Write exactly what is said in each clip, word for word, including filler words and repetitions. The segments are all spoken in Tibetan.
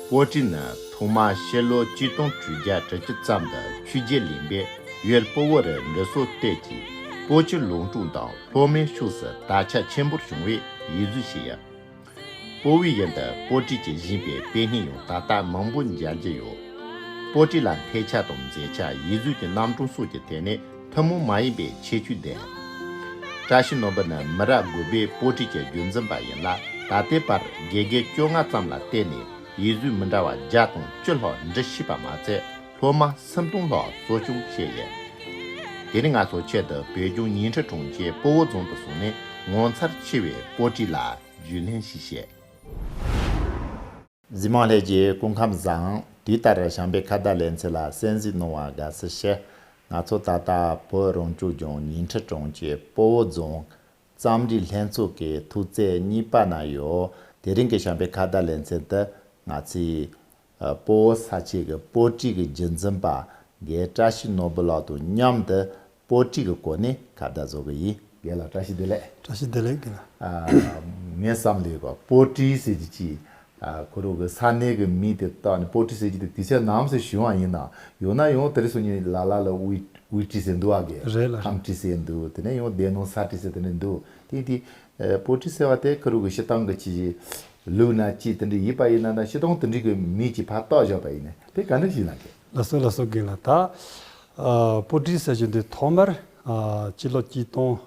པོ་ཏི་ནི་ཐོག་མར་ཕྱི་ལོ་ཆིག་སྟོང་དྲུག་བརྒྱ་དྲུག་ཅུ་ཙམ་དུ་ཆོས་རྒྱལ་གླིང་པས་ཡུལ་སྤོ་བོ་རུ་འབྲི་སྲོལ་གཏོད་ཅིང་། པོ་ཏི་ལུང་དྲུག་དང་ལྷོ་མོན་ཕྱོགས་སུ་དར་ཁྱབ་ཆེན་པོར་བྱུང་བའི་ཡིག་གཟུགས་ཤིག་ཡིན། སྤོ་བོའི་ཡུལ་དུ་པོ་ཏི་གྱིས་བཞེངས་པའི་དཔེ་རྙིང་ཡང་ད་ལྟ་མང་པོ་མཇལ་རྒྱུ་ཡོད། པོ་ཏི་ལ་འཕེལ་ཆ་དང་མཛེས་ཆ། ཡིག་གཟུགས་ཀྱི་རྣམ་གྲངས་སོགས་ཀྱི་ཐད་ནས་ཐུན་མོང་མ་ཡིན་པའི་ཁྱད་ཆོས་ལྡན། བཀྲ་ཤིས་ནོར་བུ་ནི་མི་རབས་དགུ་པའི་པོ་ཏི་གྱི་རྒྱུན་འཛིན་པ་ཡིན་ལ། ད་ལྟའི་བར་དགེ་རྒན་བཅོ་ལྔ་ཙམ་ལ་བསྟེན་ནས་ཡིག་གཟུགས་མི་འདྲ་བ་བརྒྱ་དང་བཅུ་ལྷག་འབྲི་ཤེས་པ་མ་ཚད། སློབ་མ་སུམ་སྟོང་ལྷག་གསོ་སྐྱོང་བྱས་ཡོད། དེ་རིང་ང་ཚོ་ཆེད་དུ་བོད་ལྗོངས་ཉིང་ཁྲི་གྲོང་ཁྱེར་སྤོ་བོ་རྫོང་དུ་སོང་ནས་ངོ་མཚར་ཆེ་བའི་པོ་ཏི་ལ་རྒྱུས་ལོན་ཞིག་བྱས། གཟིགས་མང་ལྷན་རྒྱས་སྐུ་ཁམས་བཟང་། དུས་ལྟར་བྱམས་པའི་ཁ་བརྡ་ལེ་ཚན་ལ་གསན་གཟིགས་གནང་བར་དགའ་བསུ་ཞུ། ང་ཚོ་ད་ལྟ་བོད་རང་སྐྱོང་ལྗོངས་ཉིང་ཁྲི་གྲོང་ཁྱེར་སྤོ་བོ་རྫོང་རྩོམ་སྒྲིག་ལྷན་ཚོགས་ཀྱི་ཐོག་བརྩེགས་གཉིས་པ་ན་ཡོད། དེ་རིང་གི་བྱམས་པའི་ཁ་བརྡ་ལེ་ཚན་དུ་ང་ཚོས་ཨ། སྤོ་བོ་ས་ཆའི་གི་པོ་ཏི་གི་རྒྱུན་འཛིན་པ་རྒན་བཀྲ་ཤིས་ནོར་བུ་ལགས་དང་མཉམ་དུ་པོ་ཏི་གི་སྐོར་ནས་ཁ་བརྡ་བཟོ་གི་ཡིན། རྒན་ལགས་བཀྲ་ཤིས་བདེ་ལེགས། བཀྲ་ཤིས་བདེ་ལེགས་རྒན་ལགས། ཨ། ངའི་བསམ་ལས་གོ་པོ་ཏི་ཟེར་གྱི་ཅི། ཨ། ཁོ་རང་གི་ས་གནས་གི་མིང་དེ་བཏགས་ནས་པོ་ཏི་ཟེར་གྱི་དེ་དུས་ཚོད་ནམ་ཟེར་བྱུང་བ་ཡིན་ན། ཡོད་ན་ཡང་དེ་རིང་སང་ཉིན་ལ་ལ་ལ་དབུས་དབུས་ཏི་ཟེར་འདུག་བ་གི། རེད་ལ། ཁམས་ཏི་ཟེར་འདུག་དེ་ནས་ཡང་སྡེ་ནང་ས་ཏི་ཟེར་དེ་ནས་འདུག་དེ་དེ། ཨ། པོ་ཏི་ཟེར་བ་དེ་ཁོ་རང་གི་སྤྱིར་བཏང་གི་ཅི། ལུགས་ན་ཅི་དེ་འདྲ་ཡིན་པ་ཡིན་ན་ད་སྤྱིར་བཏང་དེ་འདྲའི་གི་མིང་ཅིག་ཕར་བཏགས་བཞག་པ་ཡིན་ན་དེ་ག་འདྲ་ཞིག་ལ་གི། ལགས་སོ་ལགས་སོ་རྒན་ལགས། ད་ཨ། པོ་ཏི་ཟེར་རྒྱུ་འདི་ཐོག་མར་ཨ། སྤྱི་ལོ་གཅིག་སྟོང་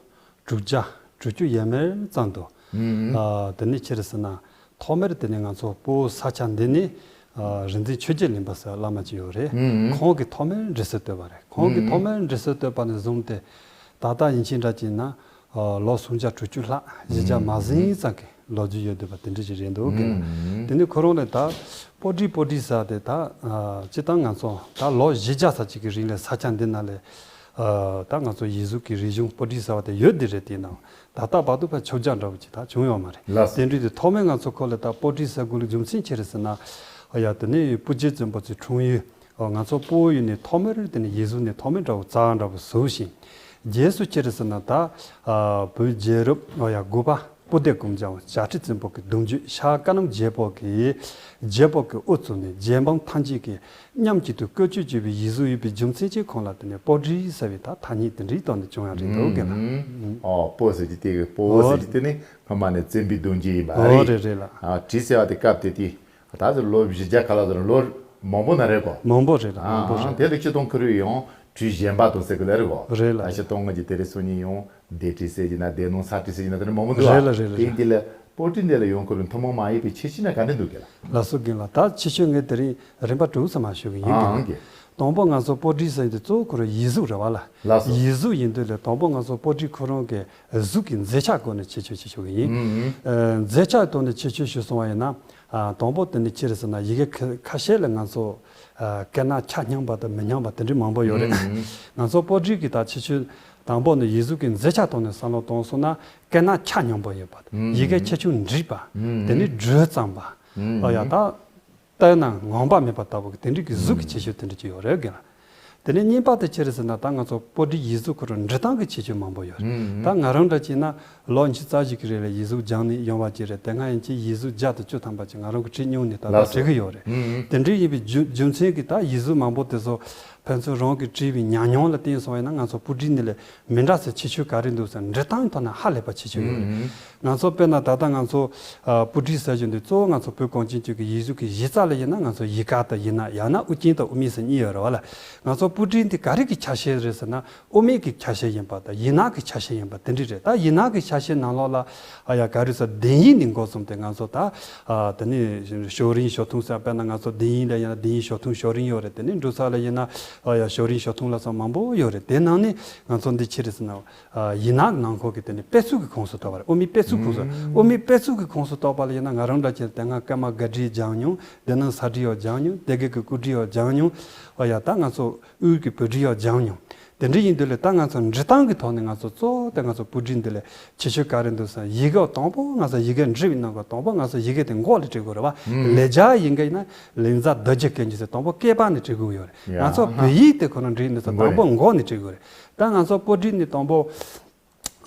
དྲུག་བརྒྱ་དྲུག་ཅུ་ཡས་མས་ཙམ་དུ། ཨ། དེ་ནས་ཅི་རེད་ཟེར་ན། ཐོག་མར་དེ་ནས་ང་ཚོ་སྤོ་བོ་ས་ཆ་འདི་ནས་ཨ། རིག་འཛིན་ཆོས་རྒྱལ་གླིང་པ་ཟེར་བླ་མ་ཅིག་ཡོད་རེད། ཁོང་གིས་ཐོག་མར་འབྲི་སྲོལ་བཏོད་པ་རེད། ཁོང་གིས་ཐོག་མར་འབྲི་སྲོལ་བཏོད་པ་ནས་བཟུང་སྟེ། ད་ལྟ་ཡིན་གཅིག་འདྲ་གཅིག་ན། ཨ། ལོ་སུམ་བརྒྱ་དྲུག་ཅུ་ལྷག་བཞི་བརྒྱ་མ་ཟིན་ཙམ་གྱི་ལོ་རྒྱུས་ཡོད་འདུག་པ་དེ་འདྲ་ཞིག་རེད་འདུག་གི། དེ་ནས་ཁོ་རང་ལས་ད་པོ་ཏི་པོ་ཏི་ཟེར་དེ་ད་ཨ། སྤྱིར་བཏང་ང་ཚོ་ད་ལོ་བཞི་བརྒྱ་ཙམ་ཅིག་གི་རིང་ལ་ས་ཆ་འདི་ན་ལས་ཨ། ད་ང་ཚོ་ཡིག་གཟུགས་ཀྱི་རིག་གཞུང་པོ་ཏི་ཟེར་བ་དེ་ཡོད་དེ་རེད། དེ་ནང་ད་ལྟ་བར་དུ་ཕར་ཆོས་རྒྱ་འདྲ་བོ་ཅིག་ད་བྱུང་ཡོད་མ་རེད། ལགས་སོ། དེ་འདྲ་དེ་ཐོག་མར་ང་ཚོ་ཁོ་ལ་ད་པོ་ཏི་ཟེར་དགོས་ལ་རྒྱུ་མཚན་ཅི་རེད་ཟེར་ན། ཨ། ཡ་དེ་ནས་སྤུ་རྒྱལ་བཙུན་པོ་ཚོའི་འཁྲུངས་ཡུལ། ཨོ། ང་ཚོ་སྤོ་བོ་ཡུལ་ནས་ཐོག་མར་དེ་ནས་ཡིག་གཟུགས་ནས་ཐོག་མར་འདྲ་བོ་རྩ་འདྲ་བོ་བཟོས་ཤིང་། རྗེས་སུ་ཅི་རེད་ཟེར་ན་ད། ཨ། བོད་རྒྱལ་རབས། ཨོ་ཡ། དགུ་པ་སྤུ་ལྡེ་སྒོམ་རྒྱལ་བྱ་ཁྲི་བཙན་པོ་གི་གདུང་རྒྱུད་ཤར་ཀ་ནམ་རྒྱལ་པོ་གི་རྒྱལ་པོ་གི་དབུ་གཙོས་ནས་རྗེ་འབངས་ཐམས་ཅད་ཀྱིས་མཉམ་གཅིག་ཏུ་བཀོལ་སྤྱོད་བྱེད་པའི་ཡིག་གཟུགས་ཡོད་པའི་རྒྱུ་མཚན་གྱིས་ཁོང་ལ་དེ་ནས་པོ་ཏི་ཟེར་བའི་ད་ཐ་སྙད་དེ་འདྲའི་ཐོག་ནས་བྱུང་ཡ་རེད་འདུག་གི་ལ། ཨོ། སྤོ་ཟེར་གྱི་དེ་གི་སྤོ་བོ་ཟེར་གྱི་དེ་ནི་སྔོན་མ་ནས་བཙན་པོའི་གདུང་རྒྱུད་ཡིན་པ་རེད། ཨོ། རེད་རེད་ལ། ཨ། ཏི་ཟེར་བ་དེ་སྐབས་དེ་དུས། ད་ཚོ་ལོ་བཞི་བརྒྱ་ག་ལ་ཚོ་ལོ་མང་པོ་ན་རེད་གོ། མང་པོ་རེད་ལ། མང་པོ་རེད། དེ་ལ་སྤྱིར་བཏང་ཁོ་རང་ཡང་ཏི་གཞན་པ་དང་ཟེར་གི་ལ་རེད་གོ། རེད་ལ། ད་སྤྱིར་བཏང་ང་གི་དེ་རིང་སང་ཉིན་ཡང་སྡེ་ཏི་ཟེར་གྱི་ན་སྡེ་ནང་ས་ཏི་ཟེར་གྱི་ན་དེ་འདྲ་མང་པོ་འདུག་ལ། རེད་ལ་རེད་ལ། དེ་འདི་ལ་པོ་ཏི་འདི་ལ་ཡང་ཁོ་རང་ཐུན་མོང་མ་ཡིན་པའི་ཁྱད་ཆོས་ན་ག་འདྲ་འདུག་གི་ལ། ལགས་སོ་རྒན་ལགས། ད་ཁྱད་ཆོས་ངས་དེ་རིང་རིམ་པ་དྲུག་ཙམ་མ་ཞུ་གི་ཡིན་གི། ཨང་གི། དང་པོ་ང་ཚོ་པོ་ཏི་ཟེར་དེ་གཙོ་བོ་ཁོ་རང་ཡིག་གཟུགས་རེད་བ་ལ། ལགས་སོ། ཡིག་གཟུགས་ཡིན་དུས་ལ་དང་པོ་ང་ཚོ་པོ་ཏི་ཁོ་རང་གི་གཟུགས་ཀྱི་མཛེས་ཆ་སྐོར་ནས་ཁྱད་ཆོས་ཅིག་ཞུ་གི་ཡིན། ཨ། མཛེས་ཆ་ཐོག་ནས་ཁྱད་ཆོས་ཞུ་སོང་བ་ཡིན་ན། ཨ། དང་པོ་དེ་ནི་ཅི་རེད་ཟེར་ན་ཡི་གེ་ཁ་ཁ་ཤས་ལ་ང་ཚོ་ཨ། སྐད་ནག་ཆ་སྙོམས་པ་དང་མི་སྙོམས་པ་དེ་འདྲའི་མང་པོ་ཡོད་རེད། ང་ཚོ་པོ་ཏི་གི་ད་ཁྱད་ཆོས་དང་པོ་ནི་ཡིག་གཟུགས་ཀྱི་མཛེས་ཆ་ཐོག་ནས་བསམ་བློ་གཏོང་སོང་ན་སྐད་ནག་ཆ་སྙོམས་པོ་ཡོད་པ། ཡི་གེ་ཁྱད་ཆོས་འགྲིག་པ། དེ་ནི་འགྲོས་གཙང་པ། ཨ་ཡ་ད། ལྟས་ན་ངང་པ་མེད་པ་ལྟ་བུ་གི་དེ་འདྲའི་གི་གཟུགས་ཀྱི་ཁྱད་ཆོས་དེ་འདྲ་ཅིག་ཡོད་རེད་གི་ལ། དེ་ནས་གཉིས་པ་དེ་ཅི་རེད་ཟེར་ན་ད་ང་ཚོ་པོ་ཏི་ཡིག་གཟུགས་ཁོ་རང་འབྲི་སྟངས་ཀྱི་ཁྱད་ཆོས་མང་པོ་ཡོད་རེད། ད་ང་རང་འདྲ་བྱས་ན་ལོ་ཉི་ཤུ་རྩ་གཅིག་གི་རིང་ལ་ཡིག་གཟུགས་སྦྱངས་ནས་ཡོང་བ་ཅིག་རེད། དེ་སྔ་ཡིན་གྱི་ཡིག་གཟུགས་བརྒྱ་དང་བཅུ་ཐམ་པ་ཅིག་ང་རང་གི་བྲིས་མྱོང་ནས་ད་ལྟ་ལགས་སོ། བྲིས་གི་ཡོད་རེད། དེ་འདྲའི་ཡིན་པའི་རྒྱུ་རྒྱུ་མཚན་གྱིས་ད་ཡིག་གཟུགས་མང་པོ་དེ་ཚོ་ཕན་ཚུན་རང་གི་བྲིས་པའི་ཉམས་མྱོང་ལ་བརྟེན་སོང་བ་ཡིན་ན་ང་ཚོ་པོ་ཏི་འདི་ལས་མི་འདྲ་སའི་ཁྱད་ཆོས་ག་རེ་འདུག་ཟེར་འབྲི་སྟངས་ཐོག་ན་ཧ་ལས་པ་ཁྱད་ཆོས་ཡོད་རེད། ང་ཚོ་དཔེར་ན་ད་ལྟ་ང་ཚོ་ཨ། པོ་ཏི་ཟེར་རྒྱུ་འདི་གཙོ་བོ་ང་ཚོ་བོད་གངས་ཅན་ལྗོངས་ཀྱི་ཡིག་གཟུགས་ཀྱི་གཞི་རྩ་ལ་ཡིན་ན་ང་ཚོ་ཡིག་དཀར་དང་ཡིག་ནག་ཡང་ན་དབུ་ཅན་དང་དབུ་མེད་ཟེར་གཉིས་ཡོད་རེད་བ་ལ། ང་ཚོ་པོ་ཏི་འདི་ག་རེ་གི་ཆ་ཤས་རེད་ཟེར་ན་དབུ་མེད་ཀྱི་ཆ་ཤས་ཡིན་པ་དང་ཡིག་ནག་གི་ཆ་ཤས་ཡིན་པ་དེ་འདྲ་རེད། ད་ཡིག་ནག་གི་ཆ་ཤས་ནང་ལོགས་ལ་ཨ་ཡ་ག་རེ་ཟེར་བདེན་ཡིག་ནས་འགོ་བཟུང་སྟེ་ང་ཚོ་ད་ཨ། དེ་ནས་ཞོ་རིན་ཞོ་ཐུང་ཟེར་དཔེར་ན་ང་ཚོ་བདེན་ཡིག་ལ་ཡིན་ན་བདེན་ཡིག་ཞོ་ཐུང་ཞོ་རིན་ཡོད་རེད། དེ་ནས་འབྲུ་ཚ་ལ་ཡིན་ན་ཨ་ཡ་ཞོ་རིན་ཞོ་ཐུང་ལ་སོགས་མང་པོ་ཡོད་རེད། དེ་ནང་ནས་ང་ཚོ་འདི་ཕྱི་རེད་ཟེར་ན། ཡིག་ནག་ནང་ཁོག་གི་དེ་ནི་དཔེ་ཚིག་གི་ཁོངས་སུ་གཏོགས་པ་རེད། དབུ་མའི་དཔེ་ཚིག་ཁོངས་སུ། དབུ་མའི་དཔེ་ཚིག་གི་ཁོངས་སུ་གཏོགས་པ་ལ་ཡིན་ན་ང་རང་འདྲ་བྱས་དེ་སྔ་ཀརྨ་སྒར་བྲིས་སྦྱངས་མྱོང་། དེ་ནང་ས་བྲིས་ཡང་སྦྱངས་མྱོང་། སྡེ་དགེ་གི་སྐུ་བྲིས་ཡང་སྦྱངས་མྱོང་། ཨོ་ཡ་ད་ང་ཚོ་དབུས་ཀྱི་བོད་བྲིས་ཡང་སྦྱངས་མྱོང་། དེ་འདྲ་ཡིན་དུས་ལ་ད་ང་ཚོ་འབྲི་སྟངས་ཀྱི་ཐོག་ནས་ང་ཚོ་གཙོ་བོ་དེ་ང་ཚོ་པོ་ཏི་འདི་ལ་ཁྱད་ཆོས་ག་རེ་འདུག་ཟེར་ན་ཡི་གེ་དང་པོ་ང་ཚོ་ཡི་གེ་འབྲི་བའི་ནང་གི་དང་པོ་ང་ཚོ་ཡི་གེ་དེ་མགོ་ལ་འབྲི་དགོས་རེད་བ། ལེགས་སྦྱར་ཡིན་གྱི་ཡིན་ན་ལེགས་སྦྱར་རྡོ་རྗེ་སྐད་འབྱེད་ཟེར་དང་པོ་སྐེད་པ་ནས་འབྲི་དགོས་ཡོད་རེད། ང་ཚོ་བོད་ཡིག་དེ་ཁོ་ན་འབྲི་ཡིན་ན་ཚོ་དང་པོ་མགོ་ནས་འབྲི་དགོས་རེད། ད་ང་ཚོ་པོ་ཏི་ནི་དང་པོ།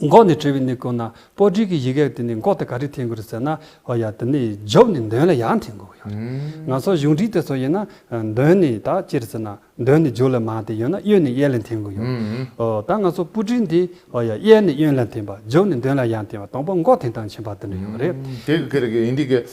མགོ་ནས་བྲིས་པའི་གནས་སྐབས་ན་པོ་ཏི་གི་ཡི་གེ་དེ་ནི་མགོ་དེ་ག་རེ་འཐེན་དགོས་རེད་ཟེར་ན། འོ་ཡ། དེ་ནི་རྒྱབ་ནས་མདུན་ལ་ཡར་འཐེན་དགོས་ཡོད་རེད། ང་ཚོ་གཞུང་འབྲེལ་དེ་ཚོ་ཡིན་ན་མདུན་ནས་ད་ཅི་རེད་ཟེར་ན། མདུན་ནས་རྒྱབ་ལ་མར་དེ་ཡོད་ན་གཡོན་ནས་གཡས་ལ་འཐེན་དགོས་ཡོད། འོ་ད་ང་ཚོ་པོ་ཏི་འདི་འོ་ཡ། གཡས་ནས་གཡོན་ལ་འཐེན་པ། རྒྱབ་ནས་མདུན་ལ་ཡར་འཐེན་པ། དང་པོ་མགོ་འཐེན་སྟངས་ཁྱད་པར་དེ་འདྲ་ཡོད་རེད། དེ་གི་ཁེ་རེ་གི་ཡིན་འདི་གི།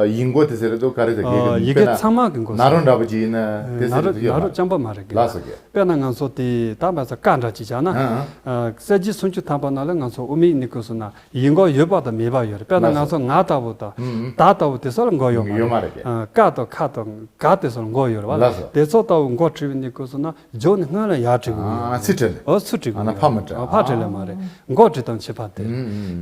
ཡིག་མགོ་དེ་ཟེར་དུས་ག་རེ་ཟེར་གི་ཡིན། ཡི་གེ་ཚང་མ་གི་མགོ་ཟེར། ན་རོ་འདྲ་པོ་ཅིག་ཡིན་ན་དེ་ཟེར་དུས་ཡོད་མ་རེད། ན་རོ་རྐྱང་པ་མ་རེད་གི། ལགས་སོ་གི། དཔེར་ན་ང་ཚོ་དེ་ད་བར་ས་ཀ་འདྲ་ཅིག་བྱས་ན། ཨ་ཨ། གསལ་བྱེད་སུམ་ཅུ་ཐམ་པ་ནང་ལ་ང་ཚོ་དབུ་མའི་གནས་སྐབས་སུ་ན་ཡིག་མགོ་ཡོད་པ་དང་མེད་པ་ཡོད་རེད། དཔེར་ན་ལགས་སོ། ང་ཚོ་ང་ལྟ་བུ་དང་ད་ལྟ་བུ་དེ་ཚོ་ལ་མགོ་ཡོད་མ་རེད། ཡོད་མ་རེད་གི། ཀ་དང་ཁ་དང་ག་དེ་ཚོ་ལ་མགོ་ཡོད་རེད་བ། ལགས་སོ། དེ་ཚོ་ལྟ་བུ་མགོ་བྲིས་པའི་གནས་སྐབས་སུ་ན་རྒྱབ་ནས་སྔོན་ལ་ཡར་བྲིས་དགོས་ཡོད་རེད། ཨ་ཚུར་བྲིས་ནས། ཨོ་ཚུར་བྲིས་དགོས་ཡོད་རེད། ཕར་མི་བྲིས། ཨ་ཕར་བྲིས་ལེ་མ་རེད། མགོ་བྲིས་སྟངས་ཁྱད་པར་དེ།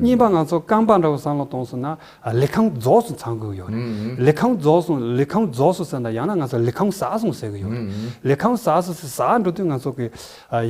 གཉིས་པ་ང་ཚོ་རྐང་པ་འདྲ་བོ་བསམ་བློ་གཏོང་སོང་ན། ལས་ཁང་རྫོགས་སོང་ཚང་དགོས་ཡོད་རེད། ལས་ཁང་རྫོགས་སོང་། ལས་ཁང་རྫོགས་སོང་ཟེར་ན་ཡང་ན་ང་ཚོ་ལས་ཁང་ཟག་སོང་ཟེར་གི་ཡོད་རེད། ལས་ཁང་ཟག་སོང་ཟེར་ཟག་འགྲོ་དུས་ང་ཚོ་གི་